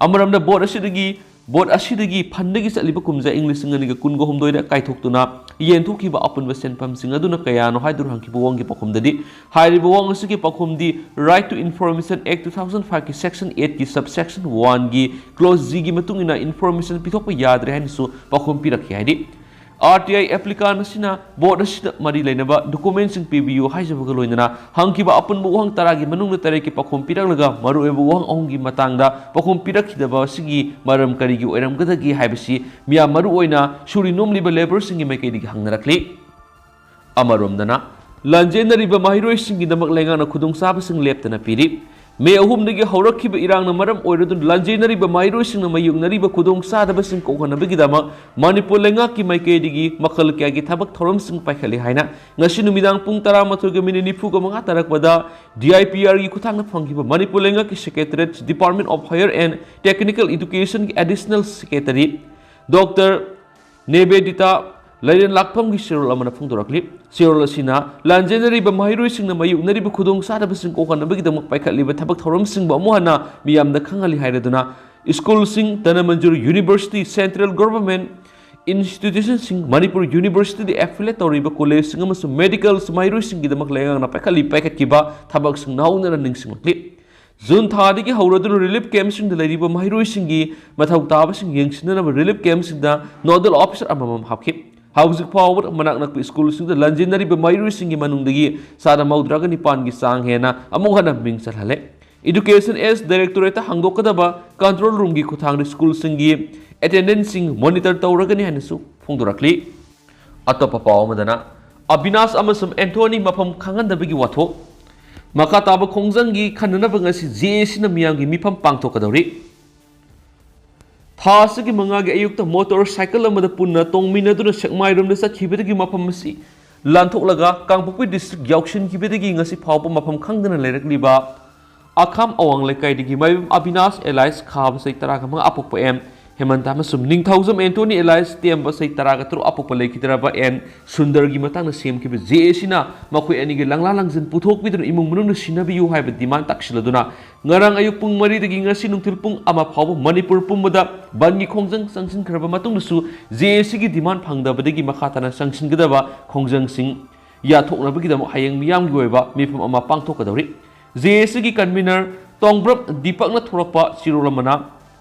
ꯑꯃꯔꯣꯝꯗ board ꯑꯁꯤꯗꯒꯤ board ꯑꯁꯤꯗꯒꯤ fundꯗꯒꯤ ꯆꯠꯂꯤꯕ ꯀꯨꯝꯖꯥ ꯏꯪ ꯂꯤꯁꯤꯡ ꯑꯅꯤꯒ ꯀꯨꯟꯒ ꯍꯨꯝꯗꯣꯏꯗ ꯀꯥꯏꯊꯣꯛꯇꯨꯅ ꯌꯦꯟꯊꯣꯛꯈꯤꯕ ꯑꯄꯨꯟꯕ ꯁꯦꯟꯐꯝꯁꯤꯡ ꯑꯗꯨꯅ ꯀꯌꯥꯅꯣ ꯍꯥꯏꯗꯨꯅ ꯍꯪꯈꯤꯕ ꯋꯥꯍꯪꯒꯤ ꯄꯥꯎꯈꯨꯝꯗꯗꯤ ꯍꯥꯏꯔꯤꯕ ꯋꯥꯍꯪ ꯑꯁꯤꯒꯤ ꯄꯥꯎꯈꯨꯝꯗꯤ Right to Information Act two thousand fiveꯀꯤ section eightꯀꯤ subsection oneꯒꯤ clause Gꯒꯤ ꯃꯇꯨꯡ ꯏꯟꯅ information ꯄꯤꯊꯣꯛꯄ ꯌꯥꯗ꯭ꯔꯦ ꯍꯥꯏꯅꯁꯨ ꯄꯥꯎꯈꯨꯝ ꯄꯤꯔꯛꯈꯤ ꯍꯥꯏꯔꯤ꯫ ꯑꯥꯔ ꯇꯤ ꯑꯥꯏ ꯑꯦꯄ꯭ꯂꯤꯀꯥꯟ ꯑꯁꯤꯅ ꯕꯣꯔꯗ ꯑꯁꯤꯗ ꯃꯔꯤ ꯂꯩꯅꯕ ꯗꯣꯀꯨꯃꯦꯟꯁꯤꯡ ꯄꯤꯕꯤꯌꯨ ꯍꯥꯏꯖꯕꯒ ꯂꯣꯏꯅꯅ ꯍꯪꯈꯤꯕ ꯑꯄꯨꯟꯕ ꯋꯥꯍꯪ ꯇꯔꯥꯒꯤ ꯃꯅꯨꯡꯗ ꯇꯔꯦꯠꯀꯤ ꯄꯥꯎꯈꯨꯝ ꯄꯤꯔꯛꯂꯒ ꯃꯔꯨꯑꯣꯏꯕ ꯋꯥꯍꯪ ꯑꯍꯨꯝꯒꯤ ꯃꯇꯥꯡꯗ ꯄꯥꯎꯈꯨꯝ ꯄꯤꯔꯛꯈꯤꯗꯕ ꯑꯁꯤꯒꯤ ꯃꯔꯝ ꯀꯔꯤꯒꯤ ꯑꯣꯏꯔꯝꯒꯗꯒꯦ ꯍꯥꯏꯕꯁꯤ ꯃꯤꯌꯥꯝ ꯃꯔꯨꯑꯣꯏꯅ ꯁꯨꯔꯤ ꯅꯣꯝꯂꯤꯕ ꯂꯦꯕꯔꯁꯤꯡꯒꯤ ꯃꯥꯏꯀꯩꯗꯒꯤ ꯍꯪꯅꯔꯛꯂꯤ꯫ ꯑꯃꯔꯣꯝꯗꯅ, ꯂꯥꯟꯖꯦꯟꯅꯔꯤꯕ ꯃꯍꯩꯔꯣꯏꯁꯤꯡꯒꯤꯗꯃꯛ ꯂꯩꯉꯥꯛꯅ ꯈꯨꯗꯣꯡꯆꯥꯕꯁꯤꯡ ꯂꯦꯞꯇꯅ ꯄꯤꯔꯤ꯫ ꯃꯦ ꯑꯍꯨꯝꯗꯒꯤ ꯍꯧꯔꯛꯈꯤꯕ ꯏꯔꯥꯡꯅ ꯃꯔꯝ ꯑꯣꯏꯔꯗꯨꯅ ꯂꯥꯟꯖꯦꯟꯅꯔꯤꯕ ꯃꯍꯩꯔꯣꯏꯁꯤꯡꯅ ꯃꯥꯌꯣꯛꯅꯔꯤꯕ ꯈꯨꯗꯣꯡꯆꯥꯗꯕꯁꯤꯡ ꯀꯣꯛꯍꯟꯅꯕꯒꯤꯗꯃꯛ ꯃꯅꯤꯄꯨꯔ ꯂꯩꯉꯥꯛꯀꯤ ꯃꯥꯏꯀꯩꯗꯒꯤ ꯃꯈꯜ ꯀꯌꯥꯒꯤ ꯊꯕꯛ ꯊꯧꯔꯝꯁꯤꯡ ꯄꯥꯏꯈꯠꯂꯤ ꯍꯥꯏꯅ ꯉꯁꯤ ꯅꯨꯃꯤꯗꯥꯡ ꯄꯨꯡ ꯇꯔꯥꯃꯥꯊꯣꯏꯒ ꯃꯤꯅꯤꯠ ꯅꯤꯐꯨꯒ ꯃꯉꯥ ꯇꯥꯔꯛꯄꯗ ꯗꯤ ꯑꯥꯏ ꯄꯤ ꯑꯥꯔꯒꯤ ꯈꯨꯠꯊꯥꯡꯗ ꯐꯪꯈꯤꯕ ꯃꯅꯤꯄꯨꯔ ꯂꯩꯉꯥꯛꯀꯤ secretariat, Department of Higher and Technical Educationꯒꯤ ꯑꯦꯗꯤꯁꯅꯦꯜ ꯁꯦꯀ꯭ꯔꯦꯇꯔꯤ ꯗꯣꯛꯇꯔ ꯅꯦꯕꯦꯗꯤꯇꯥ ꯂꯩꯔꯦꯟ ꯂꯥꯛꯐꯝꯒꯤ ꯆꯦꯔꯣꯜ ꯑꯃꯅ ꯐꯣꯡꯗꯣꯔꯛꯂꯤ꯫ ꯆꯦꯔꯣꯜ ꯑꯁꯤꯅ ꯂꯥꯟꯖꯦꯟꯅꯔꯤꯕ ꯃꯍꯩꯔꯣꯏꯁꯤꯡꯅ ꯃꯥꯌꯣꯛꯅꯔꯤꯕ ꯈꯨꯗꯣꯡꯆꯥꯗꯕꯁꯤꯡ ꯀꯣꯛꯍꯟꯅꯕꯒꯤꯗꯃꯛ ꯄꯥꯏꯈꯠꯂꯤꯕ ꯊꯕꯛ ꯊꯧꯔꯝꯁꯤꯡꯕꯨ ꯑꯃꯨꯛ ꯍꯟꯅ ꯃꯤꯌꯥꯝꯗ ꯈꯪꯍꯜꯂꯤ ꯍꯥꯏꯔꯗꯨꯅ ꯁ꯭ꯀꯨꯜꯁꯤꯡ, ꯙꯅꯃꯟꯖꯨꯔ ꯌꯨꯅꯤꯚꯔꯁꯤꯇꯤ, ꯁꯦꯟꯇ꯭ꯔꯦꯜ ꯒꯣꯚꯔꯟꯃꯦꯟꯠ ꯏꯟꯁꯇꯤꯇ꯭ꯌꯨꯁꯟꯁꯤꯡ, ꯃꯅꯤꯄꯨꯔ ꯌꯨꯅꯤꯚꯔꯁꯤꯇꯤꯗ ꯑꯦꯐꯤꯂꯦꯠ ꯇꯧꯔꯤꯕ ꯀꯣꯂꯦꯖꯁꯤꯡ ꯑꯃꯁꯨꯡ ꯃꯦꯗꯤꯀꯦꯜ ꯃꯍꯩꯔꯣꯏꯁꯤꯡꯒꯤꯗꯃꯛ ꯂꯩꯉꯥꯛꯅ ꯄꯥꯏꯈꯠꯂꯤ ꯄꯥꯏꯈꯠꯈꯤꯕ ꯊꯕꯛꯁꯤꯡ ꯅꯧꯍꯧꯅꯅ ꯅꯤꯡꯁꯤꯡꯂꯛꯂꯤ꯫ ꯖꯨꯟ ꯊꯥꯗꯒꯤ ꯍꯧꯔꯗꯨꯅ ꯔꯤꯂꯤꯐ ꯀꯦꯝꯞꯁꯤꯡꯗ ꯂꯩꯔꯤꯕ ꯃꯍꯩꯔꯣꯏꯁꯤꯡꯒꯤ ꯃꯊꯧ ꯇꯥꯕꯁꯤꯡ ꯌꯦꯡꯁꯤꯟꯅꯅꯕ ꯔꯤꯂꯤꯐ ꯀꯦꯝꯞꯁꯤꯡꯗ ꯅꯣꯗꯦꯜ ꯑꯣꯐꯤꯁꯥꯔ ꯑꯃꯃꯝ ꯍꯥꯞꯈꯤ꯫ ꯍꯧꯖꯤꯛ ꯐꯥꯎꯕꯗ ꯃꯅꯥꯛ ꯅꯛꯄ ꯁ꯭ꯀꯨꯜꯁꯤꯡꯗ ꯂꯥꯟꯖꯦꯟꯅꯔꯤꯕ ꯃꯍꯩꯔꯣꯏꯁꯤꯡꯒꯤ ꯃꯅꯨꯡꯗꯒꯤ ꯆꯥꯗ ꯃꯧꯗ꯭ꯔꯥꯒ ꯅꯤꯄꯥꯟꯒꯤ ꯆꯥꯡ ꯍꯦꯟꯅ ꯑꯃꯨꯛ ꯍꯟꯅ ꯃꯤꯡ ꯆꯜꯍꯜꯂꯦ꯫ ꯏꯗꯨꯀꯦꯁꯟ ꯑꯦꯁ ꯗꯥꯏꯔꯦꯛꯇꯣꯔꯦꯠꯇ ꯍꯥꯡꯗꯣꯛꯀꯗꯕ ꯀꯟꯇ꯭ꯔꯣꯜ ꯔꯨꯝꯒꯤ ꯈꯨꯠꯊꯥꯡꯗ ꯁ꯭ꯀꯨꯜꯁꯤꯡꯒꯤ ꯑꯦꯇꯦꯟꯗꯦꯟꯁꯁꯤꯡ ꯃꯣꯅꯤꯇꯔ ꯇꯧꯔꯒꯅꯤ ꯍꯥꯏꯅꯁꯨ ꯐꯣꯡꯗꯣꯔꯛꯂꯤ꯫ ꯑꯇꯣꯞꯄ ꯄꯥꯎ ꯑꯃꯗꯅ, ꯑꯕꯤꯅꯥꯁ ꯑꯃꯁꯨꯡ ꯑꯦꯟꯊꯣꯅꯤ ꯃꯐꯝ ꯈꯪꯍꯟꯗꯕꯒꯤ ꯋꯥꯊꯣꯛ꯫ ꯃꯈꯥ ꯇꯥꯕ ꯈꯣꯡꯖꯪꯒꯤ ꯈꯟꯅꯅꯕ ꯉꯁꯤ ꯖꯦ ꯑꯦ ꯁꯤꯅ ꯃꯤꯌꯥꯝꯒꯤ ꯃꯤꯐꯝ ꯄꯥꯡꯊꯣꯛꯀꯗꯧꯔꯤ꯫ ꯊꯥ ꯑꯁꯤꯒꯤ ꯃꯉꯥꯒꯤ ꯑꯌꯨꯛꯇ ꯃꯣꯇꯣꯔ ꯁꯥꯏꯀꯜ ꯑꯃꯗ ꯄꯨꯟꯅ ꯇꯣꯡꯃꯤꯟꯅꯗꯨꯅ ꯁꯦꯛꯃꯥꯏꯔꯣꯝꯗ ꯆꯠꯈꯤꯕꯗꯒꯤ ꯃꯐꯝ ꯑꯁꯤ ꯂꯥꯟꯊꯣꯛꯂꯒ ꯀꯥꯡꯄꯣꯛꯄꯤ ꯗꯤꯁꯇ꯭ꯔꯤꯛ ꯌꯥꯎꯁꯤꯟꯈꯤꯕꯗꯒꯤ ꯉꯁꯤ ꯐꯥꯎꯕ ꯃꯐꯝ ꯈꯪꯗꯅ ꯂꯩꯔꯛꯂꯤꯕ ꯑꯈꯥꯝ ꯑꯋꯥꯡ ꯂꯩꯀꯥꯏꯗꯒꯤ ꯃꯌꯨꯝ ꯑꯕꯤꯅꯥꯁ ꯑꯦꯂꯥꯏꯁ ꯈꯥꯕ ꯆꯍꯤ ꯇꯔꯥꯒ ꯃꯉꯥ ꯑꯄꯣꯛꯄ ꯑꯦꯝ ꯍꯦꯃꯟꯇ ꯑꯃꯁꯨꯡ ꯅꯤꯡꯊꯧꯖꯝ ꯑꯦꯟꯊꯣꯅꯤ ꯑꯦꯂꯥꯏꯁ ꯇꯦꯝꯕ ꯆꯍꯤ ꯇꯔꯥꯒ ꯇꯔꯨꯛ ꯑꯄꯣꯛꯄ ꯂꯩꯈꯤꯗ꯭ꯔꯕ ꯑꯦꯟ ꯁꯨꯟꯗꯔꯒꯤ ꯃꯇꯥꯡꯗ ꯁꯦꯝꯈꯤꯕ ꯖꯦ ꯑꯦ ꯁꯤꯅ ꯃꯈꯣꯏ ꯑꯅꯤꯒꯤ ꯂꯪꯂꯥ ꯂꯪꯖꯟ ꯄꯨꯊꯣꯛꯄꯤꯗꯨꯅ ꯏꯃꯨꯡ ꯃꯅꯨꯡꯅ ꯁꯤꯟꯅꯕꯤꯌꯨ ꯍꯥꯏꯕ ꯗꯤꯃꯥꯟ ꯇꯥꯛꯁꯤꯜꯂꯗꯨꯅ ꯉꯔꯥꯡ ꯑꯌꯨꯛ ꯄꯨꯡ ꯃꯔꯤꯗꯒꯤ ꯉꯁꯤ ꯅꯨꯡꯊꯤꯜ ꯄꯨꯡ ꯑꯃ ꯐꯥꯎꯕ ꯃꯅꯤꯄꯨꯔ ꯄꯨꯝꯕꯗ ꯕꯟꯒꯤ ꯈꯣꯡꯖꯪ ꯆꯪꯁꯤꯟꯈ꯭ꯔꯕ ꯃꯇꯨꯡꯗꯁꯨ ꯖꯦ ꯑꯦ ꯁꯤꯒꯤ ꯗꯤꯃꯥꯟ ꯐꯪꯗꯕꯗꯒꯤ ꯃꯈꯥ ꯇꯥꯅ ꯆꯪꯁꯤꯟꯒꯗꯕ ꯈꯣꯡꯖꯪꯁꯤꯡ ꯌꯥꯊꯣꯛꯅꯕꯒꯤꯗꯃꯛ ꯍꯌꯦꯡ ꯃꯤꯌꯥꯝꯒꯤ ꯑꯣꯏꯕ ꯃꯤꯐꯝ ꯑꯃ ꯄꯥꯡꯊꯣꯛꯀꯗꯧꯔꯤ꯫ ꯖꯦ ꯑꯦ ꯁꯤꯒꯤ ꯀꯟꯚꯤꯅꯔ ꯇꯣꯡꯕ꯭ꯔꯝ ꯗꯤꯄꯛꯅ ꯊꯣꯔꯛꯄ ꯆꯤꯔꯣꯜ ꯑꯃꯅ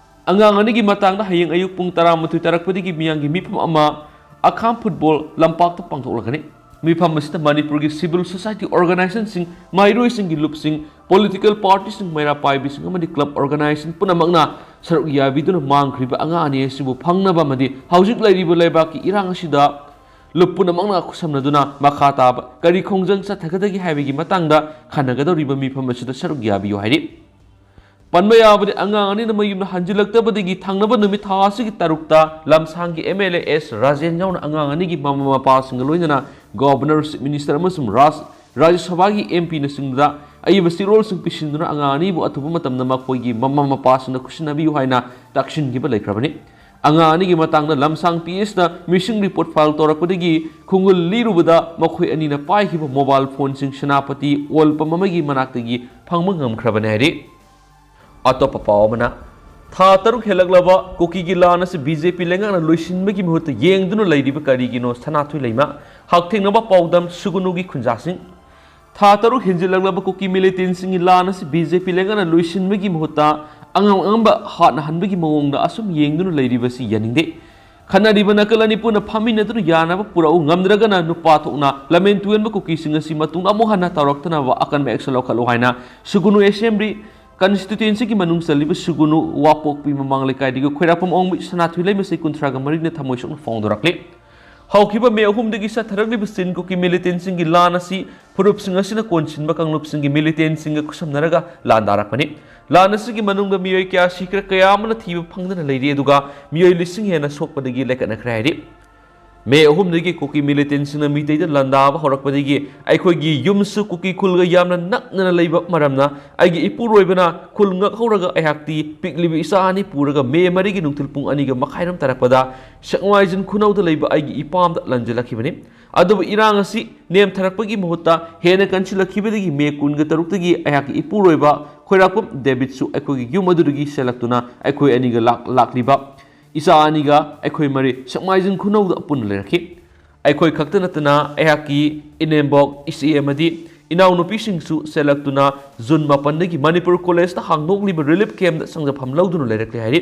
ꯑꯉꯥꯡ ꯑꯅꯤꯒꯤ ꯃꯇꯥꯡꯗ ꯍꯌꯦꯡ ꯑꯌꯨꯛ ꯄꯨꯡ ꯇꯔꯥꯃꯥꯊꯣꯏ ꯇꯥꯔꯛꯄꯗꯒꯤ ꯃꯤꯌꯥꯝꯒꯤ ꯃꯤꯐꯝ ꯑꯃ ꯑꯈꯥꯝ ꯐꯨꯠꯕꯣꯜ ꯂꯝꯄꯥꯛꯇ ꯄꯥꯡꯊꯣꯛꯂꯒꯅꯤ꯫ ꯃꯤꯐꯝ ꯑꯁꯤꯗ ꯃꯅꯤꯄꯨꯔꯒꯤ civil society organizationꯁꯤꯡ, ꯃꯍꯩꯔꯣꯏꯁꯤꯡꯒꯤ ꯂꯨꯞꯁꯤꯡ, political partyꯁꯤꯡ, ꯃꯩꯔꯥ ꯄꯥꯏꯕꯤꯁꯤꯡ ꯑꯃꯗꯤ club organization ꯄꯨꯝꯅꯃꯛꯅ ꯁꯔꯨꯛ ꯌꯥꯕꯤꯗꯨꯅ ꯃꯥꯡꯈ꯭ꯔꯤꯕ ꯑꯉꯥꯡ ꯑꯅꯤ ꯑꯁꯤꯕꯨ ꯐꯪꯅꯕ ꯑꯃꯗꯤ ꯍꯧꯖꯤꯛ ꯂꯩꯔꯤꯕ ꯂꯩꯕꯥꯛꯀꯤ ꯏꯔꯥꯡ ꯑꯁꯤꯗ ꯂꯨꯞ ꯄꯨꯝꯅꯃꯛꯅ ꯈꯨꯠꯁꯝꯅꯗꯨꯅ ꯃꯈꯥ ꯇꯥꯕ ꯀꯔꯤ ꯈꯣꯡꯖꯪ ꯆꯠꯊꯒꯗꯒꯦ ꯍꯥꯏꯕꯒꯤ ꯃꯇꯥꯡꯗ ꯈꯟꯅꯒꯗꯧꯔꯤꯕ ꯃꯤꯐꯝ ꯑꯁꯤꯗ ꯁꯔꯨꯛ ꯌꯥꯕꯤꯌꯨ ꯍꯥꯏꯔꯤ꯫ ꯄꯟꯕ ꯌꯥꯕꯗꯤ, ꯑꯉꯥꯡ ꯑꯅꯤꯅ ꯃꯌꯨꯝꯗ ꯍꯟꯖꯤꯜꯂꯛꯇꯕꯗꯒꯤ ꯊꯪꯅꯕ ꯅꯨꯃꯤꯠ ꯊꯥ ꯑꯁꯤꯒꯤ ꯇꯔꯨꯛꯇ ꯂꯝꯁꯥꯡꯒꯤ MLA ꯑꯦꯁ ꯔꯥꯖꯦꯟ ꯌꯥꯎꯅ ꯑꯉꯥꯡ ꯑꯅꯤꯒꯤ ꯃꯃꯥ ꯃꯄꯥꯁꯤꯡꯒ ꯂꯣꯏꯅꯅ Governor, Chief Minister ꯑꯃꯁꯨꯡ ꯔꯥꯖ-, ꯔꯥꯖ꯭ꯌ ꯁꯚꯥꯒꯤ MPꯅꯆꯤꯡꯕꯗ ꯑꯏꯕ ꯆꯦꯔꯣꯜꯁꯤꯡ ꯄꯤꯁꯤꯟꯗꯨꯅ ꯑꯉꯥꯡ ꯑꯅꯤꯕꯨ ꯑꯊꯨꯕ ꯃꯇꯝꯗ ꯃꯈꯣꯏꯒꯤ ꯃꯃꯥ ꯃꯄꯥꯁꯤꯡꯅ ꯈꯨꯠꯁꯤꯟꯅꯕꯤꯌꯨ ꯍꯥꯏꯅ ꯇꯛꯁꯤꯟꯈꯤꯕ ꯂꯩꯈ꯭ꯔꯕꯅꯤ꯫ ꯑꯉꯥꯡ ꯑꯅꯤꯒꯤ ꯃꯇꯥꯡꯗ ꯂꯝꯁꯥꯡ PSꯅ missing report file ꯇꯧꯔꯛꯄꯗꯒꯤ ꯈꯣꯡꯒꯨꯜ ꯂꯤꯔꯨꯕꯗ ꯃꯈꯣꯏ ꯑꯅꯤꯅ ꯄꯥꯏꯈꯤꯕ mobile phoneꯁꯤꯡ ꯁꯦꯅꯥꯄꯇꯤ oil pump ꯑꯃꯒꯤ ꯃꯅꯥꯛꯇꯒꯤ ꯐꯪꯕ ꯉꯝꯈ꯭ꯔꯕꯅꯤ ꯍꯥꯏꯔꯤ꯫ ꯑꯇꯣꯞꯄ ꯄꯥꯎ ꯑꯃꯅ, ꯊꯥ ꯇꯔꯨꯛ ꯍꯦꯜꯂꯛꯂꯕ ꯀꯨꯀꯤꯒꯤ ꯂꯥꯟ ꯑꯁꯤ BJP ꯂꯩꯉꯥꯛꯅ ꯂꯣꯏꯁꯤꯟꯕꯒꯤ ꯃꯍꯨꯠꯇ ꯌꯦꯡꯗꯨꯅ ꯂꯩꯔꯤꯕ ꯀꯔꯤꯒꯤꯅꯣ? ꯁꯅꯥꯊꯣꯏ ꯂꯩꯃ꯫ ꯍꯛꯊꯦꯡꯅꯕ ꯄꯥꯎꯗꯝ, ꯁꯨꯒꯨꯅꯨꯒꯤ ꯈꯨꯟꯖꯥꯁꯤꯡ꯫ ꯊꯥ ꯇꯔꯨꯛ ꯍꯦꯟꯖꯤꯜꯂꯛꯂꯕ ꯀꯨꯀꯤ militantꯁꯤꯡꯒꯤ ꯂꯥꯟ ꯑꯁꯤ BJP ꯂꯩꯉꯥꯛꯅ ꯂꯣꯏꯁꯤꯟꯕꯒꯤ ꯃꯍꯨꯠꯇ ꯑꯉꯝ ꯑꯉꯝꯕ ꯍꯥꯠꯅꯍꯟꯕꯒꯤ ꯃꯑꯣꯡꯗ ꯑꯁꯨꯝ ꯌꯦꯡꯗꯨꯅ ꯂꯩꯔꯤꯕꯁꯤ ꯌꯥꯅꯤꯡꯗꯦ꯫ ꯈꯠꯅꯔꯤꯕ ꯅꯥꯀꯜ ꯑꯅꯤ ꯄꯨꯟꯅ ꯐꯝꯃꯤꯟꯅꯗꯨꯅ ꯌꯥꯅꯕ ꯄꯨꯔꯛꯎ, ꯉꯝꯗ꯭ꯔꯒꯅ ꯅꯨꯄꯥ ꯊꯣꯛꯅ ꯂꯝꯍꯦꯟ ꯇꯨꯍꯦꯟꯕ ꯀꯨꯀꯤꯁꯤꯡ ꯑꯁꯤ ꯃꯇꯨꯡꯗ ꯑꯃꯨꯛ ꯍꯟꯅ ꯇꯧꯔꯛꯇꯅꯕ ꯑꯀꯟꯕ action ꯂꯧꯈꯠꯂꯨ ꯍꯥꯏꯅ ꯁꯨꯒꯨꯅꯨ Assembly constituencyꯒꯤ ꯃꯅꯨꯡ ꯆꯜꯂꯤꯕ ꯁꯨꯒꯨꯅꯨ ꯋꯥꯄꯣꯛꯄꯤ ꯃꯃꯥꯡ ꯂꯩꯀꯥꯏꯗꯒꯤ ꯈꯣꯏꯔꯥꯛꯄꯝ ꯑꯣꯡꯕꯤ ꯁꯅꯥꯊꯣꯏ ꯂꯩꯃ ꯆꯍꯤ ꯀꯨꯟꯊ꯭ꯔꯥꯒ ꯃꯔꯤꯅ ꯊꯃꯣꯏ ꯁꯣꯛꯅ ꯐꯣꯡꯗꯣꯔꯛꯂꯤ꯫ ꯍꯧꯈꯤꯕ ꯃꯦ ꯑꯍꯨꯝꯗꯒꯤ ꯆꯠꯊꯔꯛꯂꯤꯕ ꯆꯤꯟ ꯀꯨꯀꯤ militantꯁꯤꯡꯒꯤ ꯂꯥꯟ ꯑꯁꯤ ꯐꯨꯔꯨꯞꯁꯤꯡ ꯑꯁꯤꯅ ꯀꯣꯟꯁꯤꯟꯕ ꯀꯥꯡꯂꯨꯞꯁꯤꯡꯒꯤ militantꯁꯤꯡꯒ ꯈꯨꯠꯁꯝꯅꯔꯒ ꯂꯥꯟꯗꯥꯔꯛꯄꯅꯤ꯫ ꯂꯥꯟ ꯑꯁꯤꯒꯤ ꯃꯅꯨꯡꯗ ꯃꯤꯑꯣꯏ ꯀꯌꯥ ꯁꯤꯈ꯭ꯔꯦ, ꯀꯌꯥ ꯑꯃꯅ ꯊꯤꯕ ꯐꯪꯗꯅ ꯂꯩꯔꯤ, ꯑꯗꯨꯒ ꯃꯤꯑꯣꯏ ꯂꯤꯁꯤꯡ ꯍꯦꯟꯅ ꯁꯣꯛꯄꯗꯒꯤ ꯂꯩꯈꯠꯅꯈ꯭ꯔꯦ ꯍꯥꯏꯔꯤ꯫ ꯃꯦ ꯑꯍꯨꯝꯗꯒꯤ ꯀꯨꯀꯤ militantꯁꯤꯡꯅ ꯃꯤꯇꯩꯗ ꯂꯥꯟꯗꯥꯕ ꯍꯧꯔꯛꯄꯗꯒꯤ ꯑꯩꯈꯣꯏꯒꯤ ꯌꯨꯝꯁꯨ ꯀꯨꯀꯤ ꯈꯨꯜꯒ ꯌꯥꯝꯅ ꯅꯛꯅꯅ ꯂꯩꯕ ꯃꯔꯝꯅ ꯑꯩꯒꯤ ꯏꯄꯨꯔꯣꯏꯕꯅ ꯈꯨꯜ ꯉꯥꯛꯍꯧꯔꯒ ꯑꯩꯍꯥꯛꯇꯤ ꯄꯤꯛꯂꯤꯕ ꯏꯆꯥ ꯑꯅꯤ ꯄꯨꯔꯒ ꯃꯦ ꯃꯔꯤꯒꯤ ꯅꯨꯡꯊꯤꯜ ꯄꯨꯡ ꯑꯅꯤꯒ ꯃꯈꯥꯏꯔꯣꯝ ꯇꯥꯔꯛꯄꯗ ꯁꯦꯛꯃꯥꯏꯖꯤꯟ ꯈꯨꯅꯧꯗ ꯂꯩꯕ ꯑꯩꯒꯤ ꯏꯄꯥꯝꯗ ꯂꯥꯟꯖꯦꯜꯂꯛꯈꯤꯕꯅꯤ꯫ ꯑꯗꯨꯕꯨ ꯏꯔꯥꯡ ꯑꯁꯤ ꯅꯦꯝꯊꯔꯛꯄꯒꯤ ꯃꯍꯨꯠꯇ ꯍꯦꯟꯅ ꯀꯟꯁꯤꯜꯂꯛꯈꯤꯕꯗꯒꯤ ꯃꯦ ꯀꯨꯟꯒ ꯇꯔꯨꯛꯇꯒꯤ ꯑꯩꯍꯥꯛꯀꯤ ꯏꯄꯨꯔꯣꯏꯕ ꯈꯣꯏꯔꯥꯛꯄꯝ ꯗꯦꯕꯤꯠꯁꯨ ꯑꯩꯈꯣꯏꯒꯤ ꯌꯨꯝ ꯑꯗꯨꯗꯒꯤ ꯆꯦꯜꯂꯛꯇꯨꯅ ꯑꯩꯈꯣꯏ ꯑꯅꯤꯒ ꯂꯥꯛ-, ꯂꯥꯛꯂꯤꯕ ꯏꯆꯥ ꯑꯅꯤꯒ ꯑꯩꯈꯣꯏ ꯃꯔꯤ ꯁꯦꯛꯃꯥꯏꯖꯤꯟ ꯈꯨꯅꯧꯗ ꯄꯨꯟꯅ ꯂꯩꯔꯛꯈꯤ꯫ ꯑꯩꯈꯣꯏ ꯈꯛꯇ ꯅꯠꯇꯅ ꯑꯩꯍꯥꯛꯀꯤ ꯏꯅꯦꯝꯕꯣꯛ, ꯏꯆꯦ ꯑꯃꯗꯤ ꯏꯅꯥꯎꯅꯨꯄꯤꯁꯤꯡꯁꯨ ꯆꯦꯜꯂꯛꯇꯨꯅ ꯖꯨꯟ ꯃꯥꯄꯟꯗꯒꯤ ꯃꯅꯤꯄꯨꯔ ꯀꯣꯂꯦꯖꯇ ꯍꯥꯡꯗꯣꯛꯂꯤꯕ relief campꯇ ꯆꯪꯖꯐꯝ ꯂꯧꯗꯨꯅ ꯂꯩꯔꯛꯂꯦ ꯍꯥꯏꯔꯤ꯫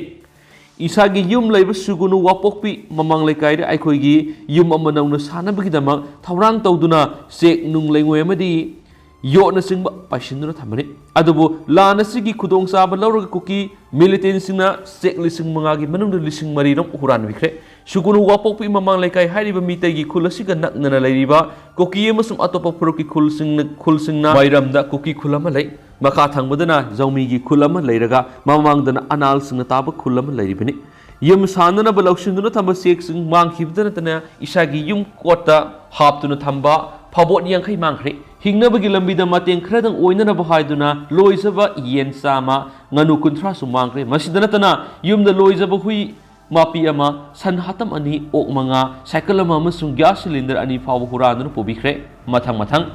ꯏꯁꯥꯒꯤ ꯌꯨꯝ ꯂꯩꯕ ꯁꯨꯒꯨꯅꯨ ꯋꯥꯄꯣꯛꯄꯤ ꯃꯃꯥꯡ ꯂꯩꯀꯥꯏꯗ ꯑꯩꯈꯣꯏꯒꯤ ꯌꯨꯝ ꯑꯃ ꯅꯧꯅ ꯁꯥꯅꯕꯒꯤꯗꯃꯛ ꯊꯧꯔꯥꯡ ꯇꯧꯗꯨꯅ ꯆꯦꯛ, ꯅꯨꯡ ꯂꯩꯉꯣꯏ ꯑꯃꯗꯤ ꯌꯣꯠꯅꯆꯤꯡꯕ ꯄꯥꯏꯁꯤꯟꯗꯨꯅ ꯊꯝꯕꯅꯤ꯫ ꯑꯗꯨꯕꯨ ꯂꯥꯟ ꯑꯁꯤꯒꯤ ꯈꯨꯗꯣꯡꯆꯥꯕ ꯂꯧꯔꯒ ꯀꯨꯀꯤ ꯃꯤꯂꯤꯇꯦꯟꯁꯤꯡꯅ ꯆꯦꯛ ꯂꯤꯁꯤꯡ ꯃꯉꯥꯒꯤ ꯃꯅꯨꯡꯗ ꯂꯤꯁꯤꯡ ꯃꯔꯤꯔꯣꯝ ꯍꯨꯔꯥꯟꯕꯤꯈ꯭ꯔꯦ꯫ ꯁꯨꯒꯨꯅꯨ ꯋꯥꯄꯣꯛꯄꯤ ꯃꯃꯥꯡ ꯂꯩꯀꯥꯏ ꯍꯥꯏꯔꯤꯕ ꯃꯤꯇꯩꯒꯤ ꯈꯨꯜ ꯑꯁꯤꯒ ꯅꯛꯅꯅ ꯂꯩꯔꯤꯕ ꯀꯨꯀꯤ ꯑꯃꯁꯨꯡ ꯑꯇꯣꯞꯄ ꯐꯨꯔꯨꯞꯀꯤ ꯈꯨꯜꯁꯤꯡꯅ, ꯈꯨꯜꯁꯤꯡꯅ ꯃꯥꯏꯔꯝꯗ ꯀꯨꯀꯤ ꯈꯨꯜ ꯑꯃ ꯂꯩ꯫ ꯃꯈꯥ ꯊꯪꯕꯗꯅ ꯖꯧꯃꯤꯒꯤ ꯈꯨꯜ ꯑꯃ ꯂꯩꯔꯒ ꯃꯃꯥꯡꯗꯅ ꯑꯅꯥꯜꯁꯤꯡꯅ ꯇꯥꯕ ꯈꯨꯜ ꯑꯃ ꯂꯩꯔꯤꯕꯅꯤ꯫ ꯌꯨꯝ ꯁꯥꯅꯅꯕ ꯂꯧꯁꯤꯟꯗꯨꯅ ꯊꯝꯕ ꯆꯦꯛꯁꯤꯡ ꯃꯥꯡꯈꯤꯕꯗ ꯅꯠꯇꯅ ꯏꯁꯥꯒꯤ ꯌꯨꯝ ꯀꯣꯠꯇ ꯍꯥꯞꯇꯨꯅ ꯊꯝꯕ ꯐꯥꯕꯣꯠ ꯌꯥꯡꯈꯩ ꯃꯥꯡꯈ꯭ꯔꯦ꯫ ꯍꯤꯡꯅꯕꯒꯤ ꯂꯝꯕꯤꯗ ꯃꯇꯦꯡ ꯈꯔꯗꯪ ꯑꯣꯏꯅꯅꯕ ꯍꯥꯏꯗꯨꯅ ꯂꯣꯏꯖꯕ ꯌꯦꯟ ꯆꯥꯝꯃ, ꯉꯥꯅꯨ ꯀꯨꯟꯊ꯭ꯔꯥꯁꯨ ꯃꯥꯡꯈ꯭ꯔꯦ꯫ ꯃꯁꯤꯗ ꯅꯠꯇꯅ ꯌꯨꯝꯗ ꯂꯣꯏꯖꯕ ꯍꯨꯏ ꯃꯥꯄꯤ ꯑꯃ, ꯁꯟ ꯍꯥꯇꯝ ꯑꯅꯤ, ꯑꯣꯛ ꯃꯉꯥ, ꯁꯥꯏꯀꯜ ꯑꯃ ꯑꯃꯁꯨꯡ ꯒ꯭ꯌꯥꯁ ꯁꯤꯂꯤꯟꯗꯔ ꯑꯅꯤ ꯐꯥꯎꯕ ꯍꯨꯔꯥꯟꯗꯨꯅ ꯄꯨꯕꯤꯈ꯭ꯔꯦ꯫ ꯃꯊꯪ ꯃꯊꯪ꯫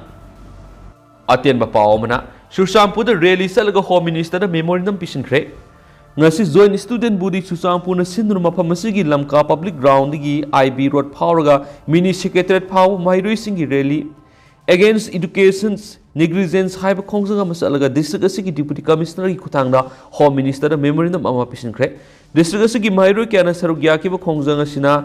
ꯑꯇꯦꯟꯕ ꯄꯥꯎ ꯑꯃꯅ, ꯆꯨꯔꯆꯥꯟꯄꯨꯔꯗ ꯔꯦꯂꯤ ꯆꯠꯂꯒ ꯍꯣꯝ ꯃꯤꯅꯤꯁꯇꯔꯗ ꯃꯦꯃꯣꯔꯦꯟꯗꯝ ꯄꯤꯁꯤꯟꯈ꯭ꯔꯦ꯫ ꯉꯁꯤ ꯖꯣꯏꯟ ꯁ꯭ꯇꯨꯗꯦꯟꯠ ꯕꯣꯗꯤ ꯆꯨꯔꯆꯥꯟꯄꯨꯔꯅ ꯁꯤꯟꯗꯨꯅ ꯃꯐꯝ ꯑꯁꯤꯒꯤ ꯂꯝꯀꯥ ꯄꯕ꯭ꯂꯤꯛ ꯒ꯭ꯔꯥꯎꯟꯗꯒꯤ ꯑꯥꯏ ꯕꯤ ꯔꯣꯗ ꯐꯥꯎꯔꯒ ꯃꯤꯅꯤ ꯁꯦꯀ꯭ꯔꯦꯇꯔꯤꯌꯦꯠ ꯐꯥꯎꯕ ꯃꯍꯩꯔꯣꯏꯁꯤꯡꯒꯤ ꯔꯦꯂꯤ Against Education's Negligence ꯍꯥꯏꯕ ꯈꯣꯡꯖꯪ ꯑꯃ ꯆꯠꯂꯒ ꯗꯤꯁꯇ꯭ꯔꯤꯛ ꯑꯁꯤꯒꯤ ꯗꯤꯄꯨꯇꯤ ꯀꯃꯤꯁꯅꯔꯒꯤ ꯈꯨꯠꯊꯥꯡꯗ ꯍꯣꯝ ꯃꯤꯅꯤꯁꯇꯔꯗ ꯃꯦꯃꯣꯔꯦꯟꯗꯝ ꯑꯃ ꯄꯤꯁꯤꯟꯈ꯭ꯔꯦ꯫ ꯗꯤꯁꯇ꯭ꯔꯤꯛ ꯑꯁꯤꯒꯤ ꯃꯍꯩꯔꯣꯏ ꯀꯌꯥꯅ ꯁꯔꯨꯛ ꯌꯥꯈꯤꯕ ꯈꯣꯡꯖꯪ ꯑꯁꯤꯅ